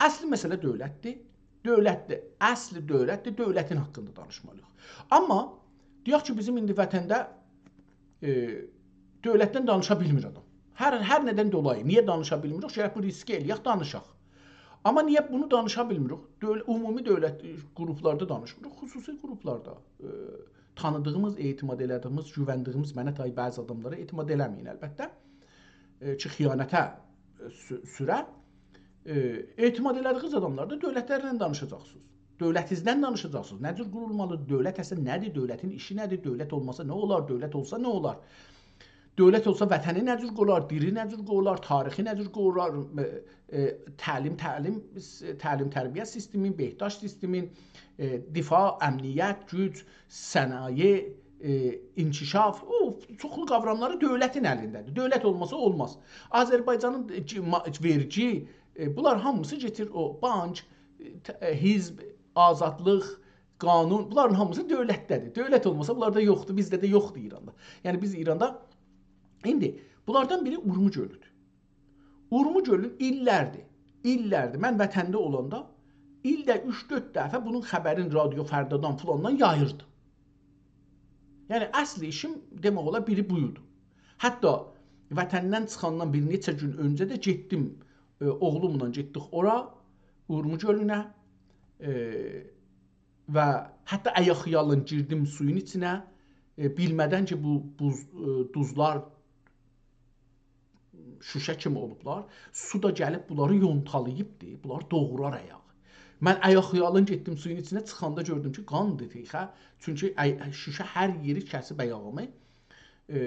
اصلی مسئله دؤولتدیر. دؤولتدیر، اصلی دؤولتدیر، دؤولتین حاقیندا دانیشمالی‌ییق. آمما دئیک کی، بیزیم ایندی وطنده، ائ، دؤولتدن دانیشا بیلمیر آدام. هر، هر ندن دولایی، نییه دانیشا بیلمیریک؟ گرک بو ریسکی ائله‌یک، دانیشاق. آمما نییه بونو دانیشا بیلمیریک؟ دؤول-، عمومی دؤولت، ائ، قروپلاردا دانیشمیریق، خصوصی قروپلاردا، ائ، تانیدیغیمیز، اعتماد ائله‌دیگیمیز، گووندیگیمیز، منه تای بعضی آداملارا اعتماد ائله‌مه‌یین البته. ائ، کی، خیانته، ائ، سو-، سوره. ائ، اعتماد ائله‌دیگینیز آداملاردا دؤولتلرله دانیشاجاقسینیز. دؤولتینیزدن دانیشاجاقسینیز. نه جور قورولمالیدیر؟ دؤولت اصلینده نه‌دیر؟ دؤولتین ایشی نه‌دیر؟ دؤولت اولماسا نه اولار؟ دؤولت اولسا نه اولار؟ دؤولت اولسا وطنی نه جور قورار؟ دیلی نه جور قورار؟ تاریخی نه جور قورار؟ ائ، ائ، تعلیم، تعلیم، تعلیم تربیه سیستمین، بهداشت سیستمین، ائ، دفاع، امنیت، گوج، صنایع، ائ، انکشاف، او چوخلو قاوراملاری دؤولتین الینده‌دیر. دؤولت اولماسا اولماز. آذربایجانین، ائ، کی-، ما-، وئرگی، ائ، بونلار هامیسی گئدیر او بانک، ائ، ت-، ائ، حزب، آزادلیق، قانون، بونلارین هامیسی دؤولتده‌دیر. دؤولت اولماسا بونلار دا یوخدور، بیزده ده یوخدور ایراندا. یعنی بیز ایراندا ایندی بونلاردان بیری اورمو گؤلودور. اورمو گؤلو ایللردیر، ایللردیر. من وطنده اولاندا ایلده اوچ-دؤرد دفعه بونون خبرین رادیو فردادان فلاندان یاییردیم. یعنی اصل ایشیم دئمک اولار بیری بویدو. حتی وطندن چیخاندان بیر نئچه گون اؤنجه ده گئتدیم، ائ، اوغلوملا گئتدیک اورا، اورمو گؤلونه، ائ، و حتی آیاق‌یالین گیردیم سویون ایچینه، ائ، بیلمه‌دن کی، بو بوز، ائ، دوزلار شوشه کیمی اولوبلار. سو دا گلیب بونلاری یونتالاییبدی. بونلار دوغرار آیاغی. من آیاق‌یالین گئتدیم سویون ایچینه، چیخاندا گؤردوم کی، قاندی تیخه. چونکی آی-، شوشه هر یئری کسیب آیاغیمی. ائ،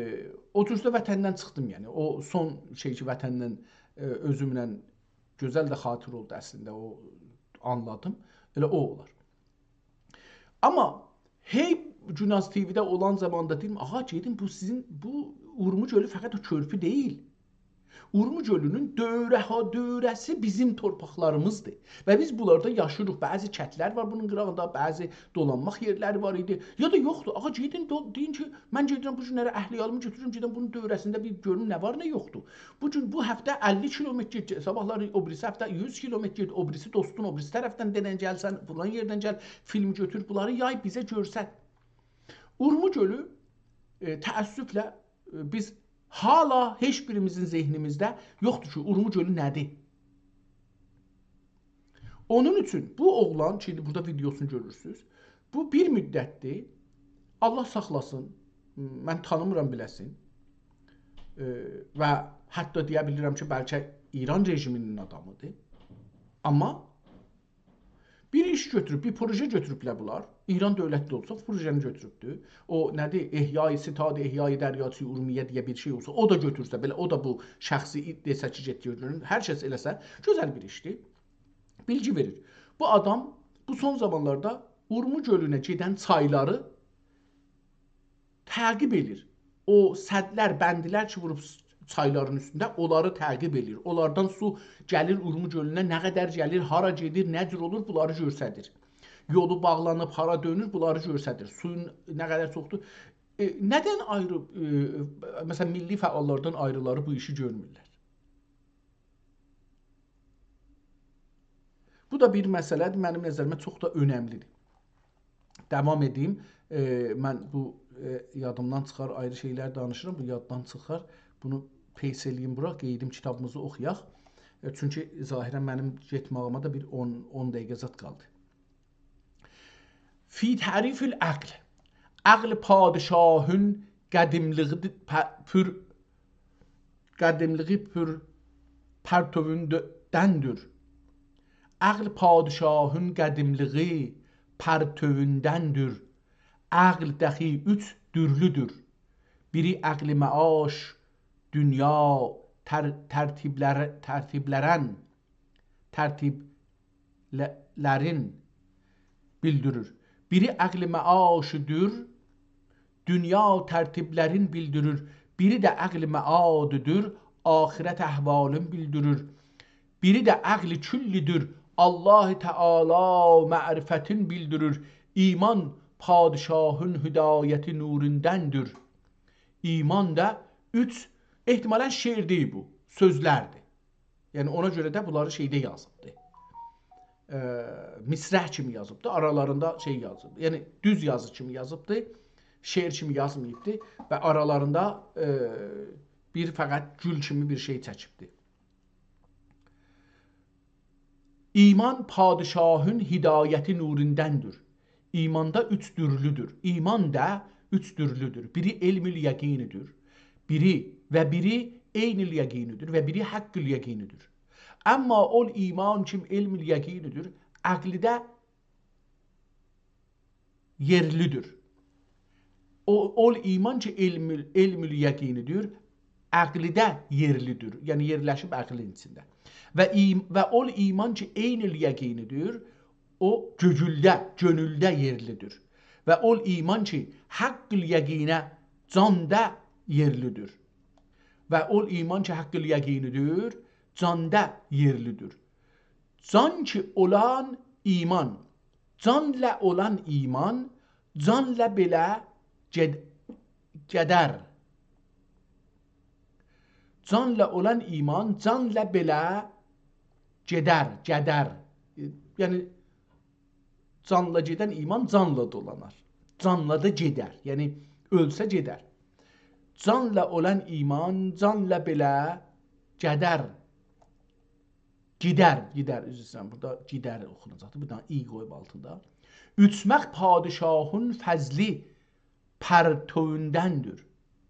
او جور ده وطندن چیخدیم، یعنی. او سون شئی کی، وطندن، ائ، اؤزومله گؤزل ده خاطره اولدو اصلینده، او آنلادیم. ائله او اولار. آمما هئی گوناز تی‌وی‌ده اولان زاماندا دئدیم، «آغا، گئدین، بو سیزین، بو اورمو گؤلو فقط او کؤرپو دئییل. اورمو گؤلونون دؤوره ها دؤوره‌سی بیزیم تورپاقلاریمیزدیر. و بیز بونلاردا یاشیریق. بعضی کتلر وار بونون قیراغیندا، بعضی دولانماق یئرلری وار ایدی. یا دا یوخدور. آغا، گئدین، دو-، دئیین کی، من گئدیرم بو گونلری اهل-عیالیمی گؤتوروم، گئدم بونون دؤوره‌سینده بیر گؤروم نه وار، نه یوخدور. بو گون، بو هفته اللی کیلومتر گئت-، صاباحلاری، او بیریسی هفته یوز کیلومتر گئت، او بیریسی دوستون، او بیریسی طرفدن دئنن گلسن، فلان یئردن گل، فیلم گؤتور، بونلاری یای، بیزه گؤرست.» اورمو گؤلو، ائ، تأسفله، ائ، بیز هالا هئچ بیریمیزین ذهنیمیزده یوخدور کی، اورمو گؤلو نه‌دیر؟ اونون اوچون بو اوغلان کی، ایندی بورادا ویدئوسونو گؤرورسونوز، بو بیر مدتدیر، الله ساخلاسین، من تانیمیرام بیله‌سین. ائ، و حتی دئیه بیلیرم کی، بلکه ایران رژیمینین آدامیدیر. آمما بیر ایش گؤتوروب، بیر پروژه گؤتوروبلر بونلار. ایران دؤولتی ده اولسا، پروژه‌نی گؤتوروبدور. او نه‌دیر؟ احیای ستاد، احیای دریاچهٔ ارومیه دئیه بیر شئی اولسا، او دا گؤتورسه، بئله او دا بو شخصی دئسه کی، گئت گؤر گؤرون، هر کس ائله‌سه، گؤزل بیر ایشدیر. بیلگی وئریر. بو آدام بو سون زامانلاردا اورمو گؤلونه گئدن چایلاری تعقیب ائله‌ییر. او سدلر، بندلر کی، ووروب س-، چایلارین اوستونده، اونلاری تعقیب ائله‌ییر. اونلاردان سو گلیر اورمو گؤلونه، نه قدر گلیر، هارا گئدیر، نه جور اولور، بونلاری گؤستریر. یولو باغلانیب، هارا دؤنور، بونلاری گؤستریر. سویون نه قدر چوخدور. ائ، ندن آیری، ائ، مثلا، میللی فعاللاردان آیریلاری بو ایشی گؤرمورلر؟ بو دا بیر مسئله‌دیر، منیم نظریمه چوخ دا اؤنملی‌دیر. داوام ائدیم. ائ، من بو، ائ، یادیمدان چیخار، آیری شئیلر دانیشیرام، بو یاددان چیخار. بونو پیس ائله‌ییم بورا، قئییدیم کیتابیمیزی اوخویاق. ائ، چونکی ظاهرا منیم گئتماغیما دا بیر اون، اون دقیقه زاد قالدی. فی تعریف العقل. عقل پادشاهین قدیملیگی د-، په-، پور، قدیملیگی پور پرتوووندندیر. عقل پادشاهین قدیملیگی پرتوووندندیر. عقل دخی اوچ دورلودور. بیری عقل معاش، دونیا تر-، ترتیبلر-، ترتیبلرن، ترتیب له-، لرین بیلدیریر. بیری عقل معاشی‌دیر، دونیا ترتیبلرین بیلدیریر. بیری ده عقل معادی‌دیر، آخرت احوالین بیلدیریر. بیری ده عقل کلی‌دیر، الله تعالی معرفتین بیلدیریر. ایمان پادشاهین هدایتی نوریندندیر. ایمان دا اوچ، احتمالاً شعر دئییل بو، سؤزلردیر. یعنی اونا گؤره ده بونلاری شئیده یازیبدی. ائ، مصرع کیمی یازیبدی، آرالاریندا شئی یازیب. یعنی دوز یازی کیمی یازیبدی، شعر کیمی یازماییبدی و آرالاریندا، ائ، بیر فقط گول کیمی بیر شئی چکیبدی. ایمان پادشاهین هدایتی نوریندندیر. ایمان دا اوچ دورلودور. ایمان دا اوچ دورلودور. بیری علم الیقینی‌دیر، بیری و بیری عین الیقینی‌دیر و بیری حق الیقینی‌دیر. اما اول ایمان کی علم الیقینی‌دیر، عقلده یئرلی‌دیر. او، اول ایمان کی علم، علم الیقینی‌دیر، عقلده یئرلی‌دیر. یعنی یئرلشیب عقلین ایچینده. و ایم-، و اول ایمان کی عین الیقینی‌دیر، او گؤیولده، گؤنولده یئرلی‌دیر. و اول ایمان کی حق الیقینه جاندا یئرلی‌دیر. و اول ایمان کی حق الیقینی‌دیر، جاندا یئرلی‌دیر. جان کی اولان ایمان، جانلا اولان ایمان، جانلا بئله گئد-، گئدر. جانلا اولان ایمان، جانلا بئله گئدر، گئدر. ائ، یعنی، جانلا گئدن ایمان جانلا دولانار. جانلا دا گئدر. یعنی، اؤلسه گئدر. جانلا اولان ایمان، جانلا بئله گئدر. گیدر، گیدر، عذر ایسته‌ییرم، بورادا گیدر اوخوناجاقدیر. بیر دنه «ی» قویوب آلتیندا. اوچمک پادشاهین فضلی پرتوووندندیر.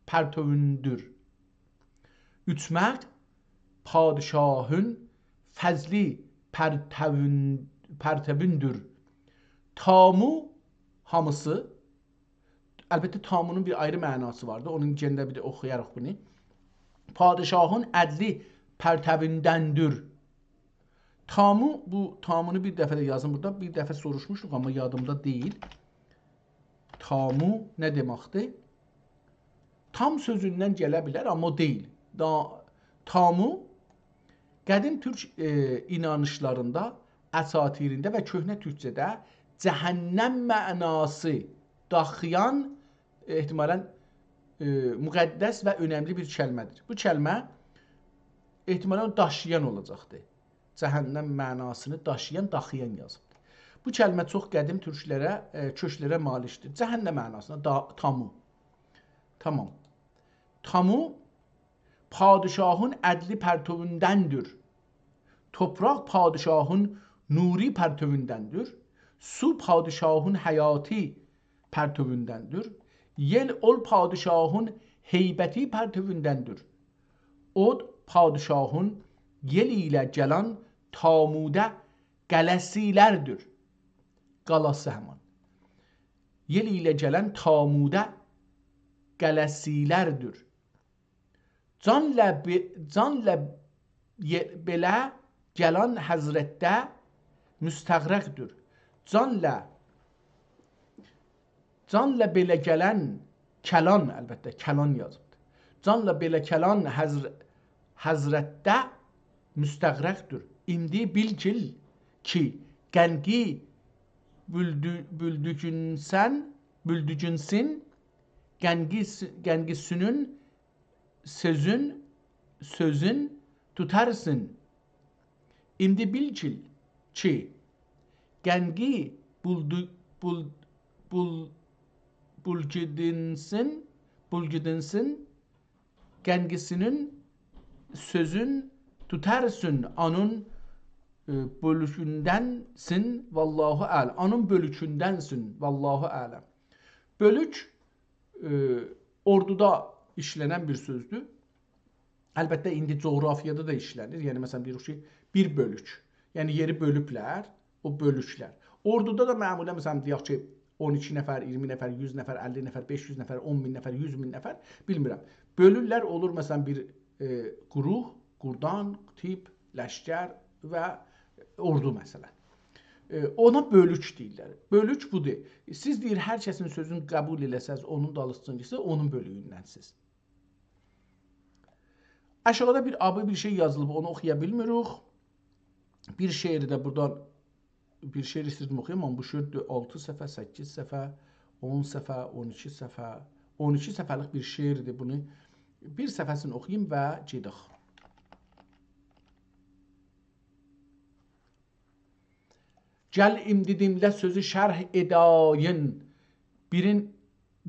پرتوووندور. اوچمک پادشاهین فضلی پرتوون-، پرتووندور. تامو هامیسی. البته، تامونون بیر آیری معناسی واردی. اونون یئنه ده بیر ده اوخویاریق بونو. پادشاهین عدلی پرتووندندیر. تامو، بو تامونو بیر دفعه ده یازین بورادا. بیر دفعه سوروشموشدوق، آمما یادیمدا دئییل. تامو نه دئمکدیر؟ تام سؤزوندن گله بیلر، آمما او دئییل. دا-، تامو قدیم تورک، ائ، اینانیشلاریندا، اساطیرینده و کؤهنه تورکجه‌ده جهنم معناسی داخییان، احتمالاً، ائ، مقدس و اؤنملی بیر کلمه‌دیر. بو کلمه احتمالاً داشییان اولاجاقدیر. جهنم معناسینی داشییان، داخییان یازیبدیر. بو کلمه چوخ قدیم تورکلره، ائ، کؤکلره مالیکدیر. جهنم معناسینا دا-، تامو. تامام. تامو پادشاهین عدلی پرتووندندیر. توپراق پادشاهین نوری پرتووندندیر. سو پادشاهین حیاتی پرتووندندیر. یئل اول پادشاهین هیبتی پرتووندندیر. اود پادشاهین یئل ایله گلن تاموده قله‌سیلردیر. قالاسی همان. یئل ایله گلن تاموده قله‌سیلردیر. جانلا بئ-، جانلا یئ-، بئله گلن حضرتده مستغرقدیر. جانلا، جانلا بئله گلن کلان، البته، کلان یازیبدیر. جانلا بئله کلان حضر-، حضرتده مستغرقدیر. ایندی بیل کی، کی، قنگی بولدو-، بولدوگونسن، بولدوگونسون، قنگی س-، قنگیسینین سؤزون، سؤزون توتارسین. ایندی بیل کی، کی، قنگی بولدو-، بول-، بول-، بولگیدینسین، بولگیدینسین، قنگیسینین سؤزون توتارسین، اونون، ائ، بؤلوکوندنسین، والله اعلم. اونون بؤلوکوندنسین، والله اعلم. بؤلوک ائ، اوردودا ایشله‌نن بیر سؤزدور. البته، ایندی جغرافیادا دا ایشله‌نیر. یعنی، مثلا، دئییریک کی، بیر بؤلوک. یعنی، یئری بؤلوبلر، او بؤلوکلر. اوردودا دا معمولا، مثلا، دئیک کی، اون ایکی نفر، اییرمی نفر، یوز نفر، اللی نفر، بئش یوز نفر، اون مین نفر، یوز مین نفر، بیلمیرم. بؤلورلر، اولور، مثلا، بیر، ائ، گروه، گردان، تیپ، لشکر و اوردو، مثلا. ائ، اونا بؤلوک دئییرلر. بؤلوک بودور. سیز، دئییر، هر کسین سؤزونو قبول ائله‌سز، اونون دالیسیجا گئتسز، اونون بؤلوگوندنسیز. آشاغیدا بیر آبی بیر شئی یازیلیب، اونو اوخویا بیلمیریک. بیر شعری ده بورادان، بیر شعر ایستیردیم اوخویام، آمما بو شعر دؤ-، آلتی صفحه، سککیز صفحه، اون صفحه، اون ایکی صفحه، اون ایکی صفحه‌لیک بیر شعردیر. بونو بیر صفحه‌سینی اوخویوم و گئدک. گل ایندی دینله سؤزو شرح ائداین. بیرین،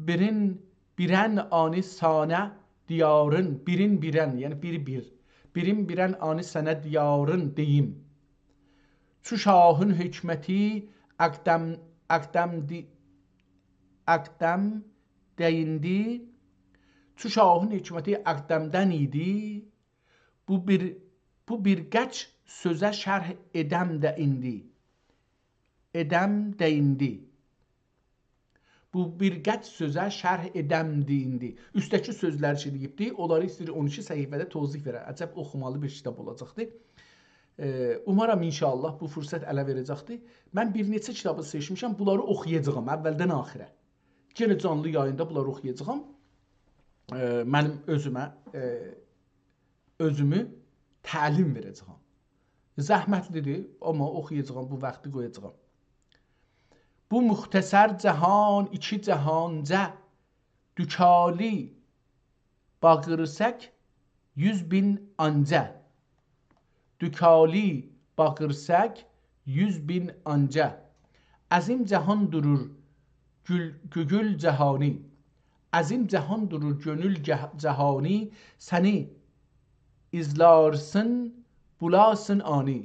بیرین، بیرن آنی سنه دیارین. بیرین بیرن، یعنی بیر بیر. بیرین بیرن آنی سنه دیارین دئییم. چو شاهین حکمتی اقدم، اقدم دی-، اقدم دئییندی. چو شاهین حکمتی اقدمدن ایدی. بو بیر، بو بیر قچ سؤزه شرح ائدم ده ایندی. ائدم ده ایندی. بو بیر قچ سؤزه شرح ائدم ده ایندی. اوستده‌کی سؤزلر کی دئییبدی، اونلاری ایسته‌ییر اون ایکی صفحه‌ده توضیح وئره. عجب اوخومالی بیر کیتاب اولاجاقدی. ائ، اومارام ان‌شاءالله بو فرصت اله وئره‌جکدی. من بیر نئچه کیتابی سئچمیشم، بونلاری اوخویاجاغام اولدن آخیره. یئنه جانلی یاییندا بونلاری اوخویاجاغام. ائ، منیم اؤزومه، ائ، اؤزومو تعلیم وئره‌جه‌یم. زحمتلی‌دیر، آمما اوخویاجاغام، بو واختی قویاجاغام. بو مختصر جهان ایکی جهانجه، دوکالی باغیرساق یوز بین آنجه. دوکالی باغیرساق یوز بین آنجه. عظیم جهان دورور گول، گوگول جهانی. عظیم جهان دورور گؤنول گه-، جهانی، سنی ایزلارسین، بولاسین آنی.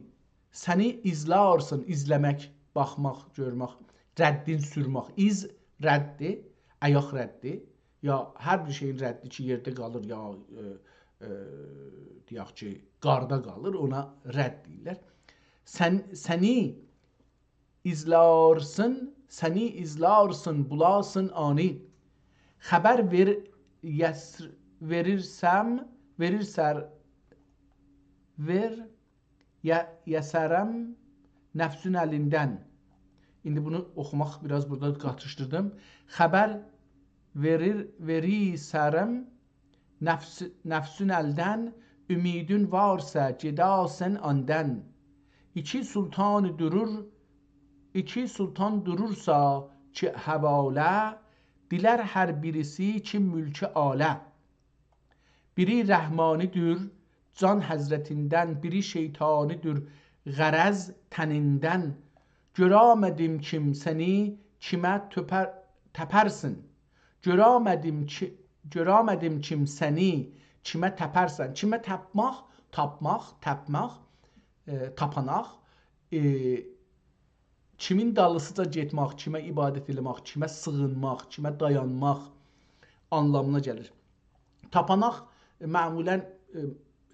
سنی ایزلارسین، ایزله‌مک، باخماق، گؤرمک، ردین سورمک. ایز رددیر، آیاق رددی. یا هر بیر شئیین رددی کی، یئرده قالیر، یا، ائ، ائ، دئیک کی، قاردا قالیر، اونا رد دئییرلر. سن، سنی ایزلارسین، سنی ایزلارسین، بولاسین آنی. خبر وئر، یس، وئریرسم، وئریرسر، وئر، ی، یسرم نفسون الیندن. ایندی بونو اوخوماق بیر آز بورادا قاتیشدیردیم. خبر وئریر، وئریرسم نفس، نفسون الدن، اومیدون وارسا، گئداسن آندن. ایکی سلطان دورور، ایکی سلطان دورورسا کی حواله، دیلر هر بیریسی کی مولک عاله. بیری رحمانی‌دیر جان حضرتیندن، بیری شیطانی‌دیر غرض تنیندن. گؤره‌مه‌دیم کیم سنی کیمه تؤپر، تپرسین. گؤره‌مه‌دیم کی، گؤره‌مه‌دیم کیم سنی کیمه تپرسن. کیمه تپماق، تاپماق، تپماق، ائ، تاپاناق، ائ، کیمین دالیسیجا گئتمک، کیمه عبادت ائله‌مک، کیمه سیغینماق، کیمه دایانماق آنلامینا گلیر. تاپاناق، ائ، معمولاً، ائ،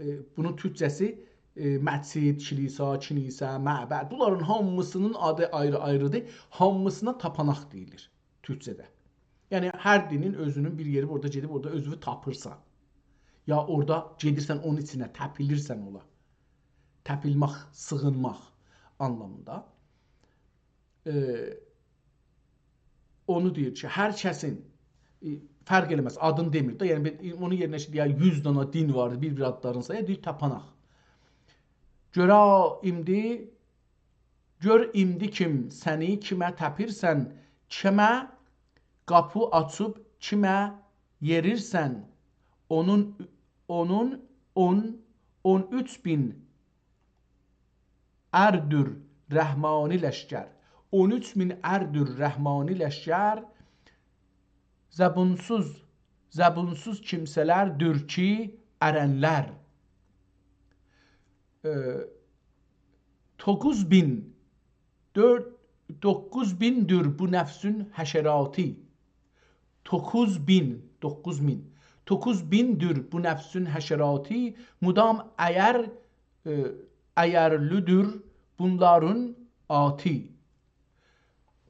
ائ، بونون تورکجه‌سی، ائ، مسجد، کلیسا، کنیسه، معبد، بونلارین هامیسینین آدی آیری-آیریدیر. هامیسینا تاپاناق دئییلیر تورکجه‌ده. یعنی، هر دینین اؤزونون بیر یئری، اورادا گئدیب، اورادا اؤزونو تاپیرسان. یا اورادا گئدیرسن اونون ایچینه، تپیلیرسن اونا. تپیلمک، سیغینماق آنلامیندا. ائ، اونو دئییر کی، هر کسین، ائ، فرق ائله‌مز، آدینی دئمیر ده، یعنی بیر، اونون یئرینه کی، دئیه یوز دانا دین واردی، بیر-بیر آدلارینی ساییر، دئییر، تاپاناق. گؤره ایندی، گؤر ایندی کیم سنی کیمه تپیرسن، کیمه قاپی آچیب کیمه یئریرسن، اونون، اونون اون، اون اوچ بین اردور رحمانی لشکر. اون اوچ مین اردور رحمانی لشکر، زبونسوز، زبونسوز کیمسه‌لردور کی، ارنلر. ائ، دوققوز مین، دؤرد، دوققوز میندور بو نفسون حشراتی. دوققوز مین، دوققوز مین. دوققوز میندور بو نفسون حشراتی، مدام ایر، ائ، ایرلودور بونلارین آتی.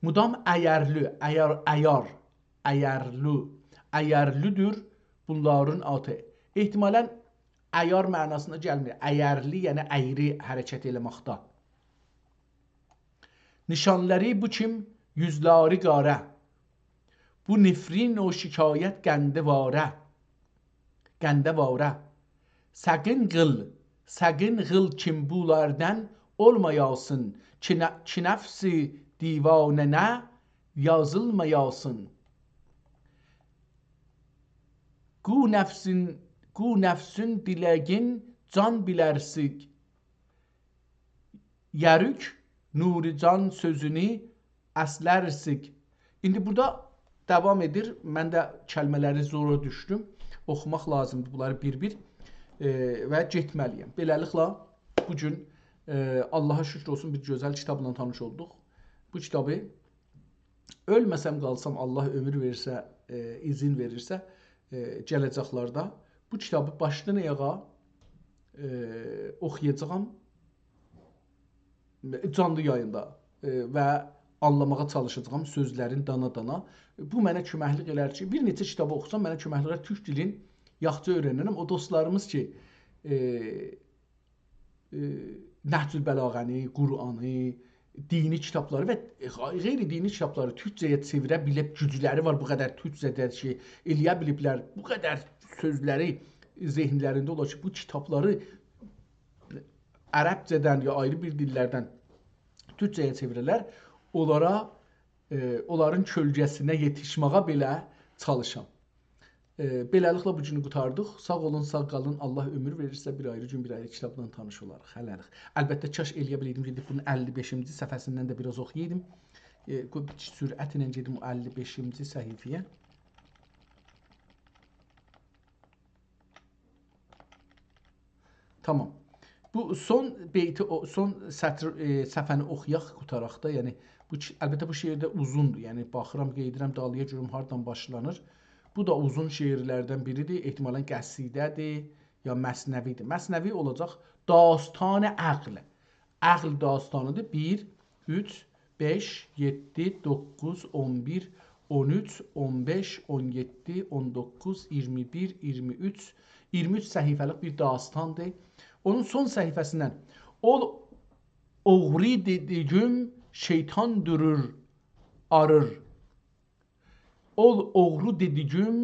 مدام ایرلی، ایار، ایار، ایرلو، ایرلودور بونلارین آتی. احتمالاً ایار معناسینا گلمیر. ایرلی، یعنی ایری حرکت ائله‌مکده. نیشانلاری بو کیم یوزلاری قاره، بو نفرین و شکایت قنده واره، قنده واره. ساقین قیل، ساقین قیل کیم بولاردان اولمایاسین، کی نه-، کی نفسی دیوانه‌نه یازیلمایاسین. قو نفسین، قو نفسین دیله‌یین جان بیلرسیک، یاریک نوری جان سؤزونو اسلرسیک. ایندی بورادا داوام ائدیر. من ده کلمه‌لری زورا دوشدوم. اوخوماق لازیمدیر بونلاری بیر-بیر، ائ، و گئتمه‌لی‌یم. بئله‌لیکله، بو گون، ائ، آللاها شوکور اولسون، بیر گؤزل کیتابلا تانیش اولدوق. بو کیتابی اؤلمه‌سم، قالسام، آللاه عؤمور وئریرسه، ائ، اذن وئریرسه، ائ، گله‌جکلرده بو کیتابی باشدان آیاغا، ائ، اوخویاجاغام. جانلی یاییندا، ائ، و آنلاماغا چالیشاجاغام سؤزلرین دانا-دانا. بو منه کؤمکلیک ائلر کی، بیر نئچه کیتابی اوخوسام، منه کؤمکلیک ائلر تورک دیلین یاخشی اؤیرنرم. او دوستلاریمیز کی، ائ، ائ، نهج‌البلاغه‌نی، قرآنی، دینی کیتابلاری و غیر دینی کیتابلاری تورکجه‌یه چئویره بیله گوجلری وار، بو قدر تورکجه‌ده کی، ائله‌یه بیلیبلر، بو قدر سؤزلری ذهنلرینده اولا کی، بو کیتابلاری عربجه‌دن یا آیری بیر دیللردن تورکجه‌یه چئویره‌لر، اونلارا، ائ، اونلارین کؤلگه‌سینه یئتیشمه‌یه بئله چالیشام. ائ، بئله‌لیکله بو گونو قوتاردیق. ساغ اولون، ساغ قالین، آللاه عؤمور وئریرسه، بیر آیری گون، بیر آیری کیتابلا تانیش اولاریق. هله‌لیک. البته، کاش ائله‌یه بیله‌یدیم، گئدیب بونون اللی بئشینجی صفحه‌سیندن ده بیر آز اوخویایدیم. ائ، قوی بیر سرعتله گئدیم او اللی بئشینجی صفحه‌یه. تامام. بو سون بیتی، او، سون سطر، ائ، صفحه‌نی اوخویاق، قوتاراق دا. یعنی، بو کی-، البته، بو شعر ده اوزوندور. یعنی، باخیرام، قئییدیرم دالییا، گؤروم هاردان باشلانیر. بو دا اوزون شعرلردن بیریدیر. احتمالاً قصیده‌دیر، یا مثنوی‌دیر. مثنوی اولاجاق داستان عقل. عقل داستانی‌دیر. بیر، اوچ، بئش، یئددی، دوققوز، اون بیر، اون اوچ، اون بئش، اون یئددی، اون دوققوز، اییرمی بیر، اییرمی اوچ، اییرمی اوچ صفحه‌لیک بیر داستاندیر. اونون سون صفحه‌سیندن: «اول اوغرو دئدیگیم شیطان دورور، آریر. اول اوغرو دئدیگیم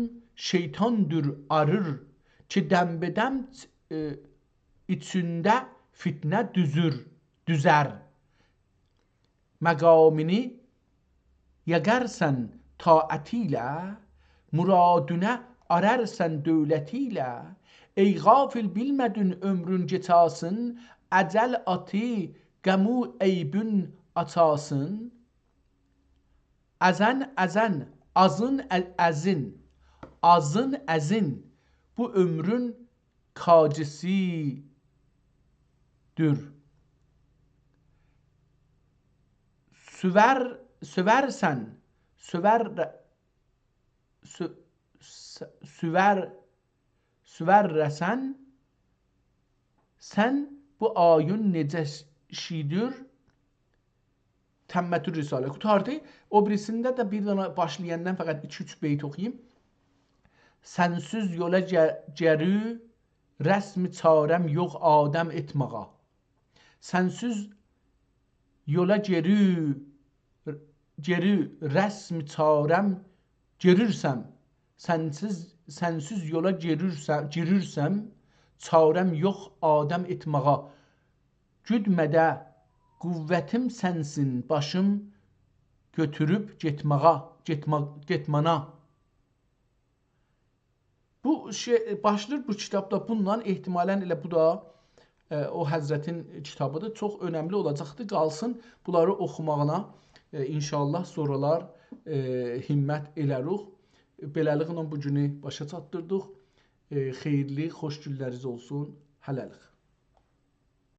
شیطان دور، آریر. کی دم‌به‌دم، ائ، ایچینده فتنه دوزور، دوزر. مقامینی یاغارسان طاعتی ایله، مرادینی آرارسان دؤولتی ایله. ای غافل، بیلمه‌دین عؤمرون کئچاسین، اجل آتی غم و عیبون آچاسین. ازن، ازن، آزین، ا-، ازین، آزین، ازین، بو عؤمرون کاجیسی‌دیر. سؤور، سؤورسن، سؤور، سؤ-، س-، سؤور، سؤورسن، سن بو آیون نئجه شی‌دیر؟» تمّت الرسالة قوتاردی. او بیریسینده ده بیر دنه باشلایاندان فقط ایکی-اوچ بیت اوخویوم. «سنسیز یولا گه-، گرو رسم چاره‌م یوخ آدم ائتمه‌یه. سنسیز یولا گرو، گرو رسم چاره‌م گؤرورسم. سنسیز، سنسیز یولا گیرورسه-، گیرورسم، چاره‌م یوخ آدم ائتمه‌یه. گودمه‌ده قوّتیم سنسین، باشیم گؤتوروب گئتمه‌یه، گئتمه-، گئتمانا.» بو شئی، باشلاییر بو کیتابدا بونونلا، احتمالاً ائله بو دا، ائ، او حضرتین کیتابی‌دیر. چوخ اؤنملی اولاجاقدیر، قالسین بونلاری اوخوماغینا، ائ، ان‌شاءالله سونرالار، ائ، همت ائله‌ریک. بئله‌لیکله بو گونو باشا چاتدیردیق. ائ، خئییرلی، خوش گونلرینیز اولسون. هله‌لیک.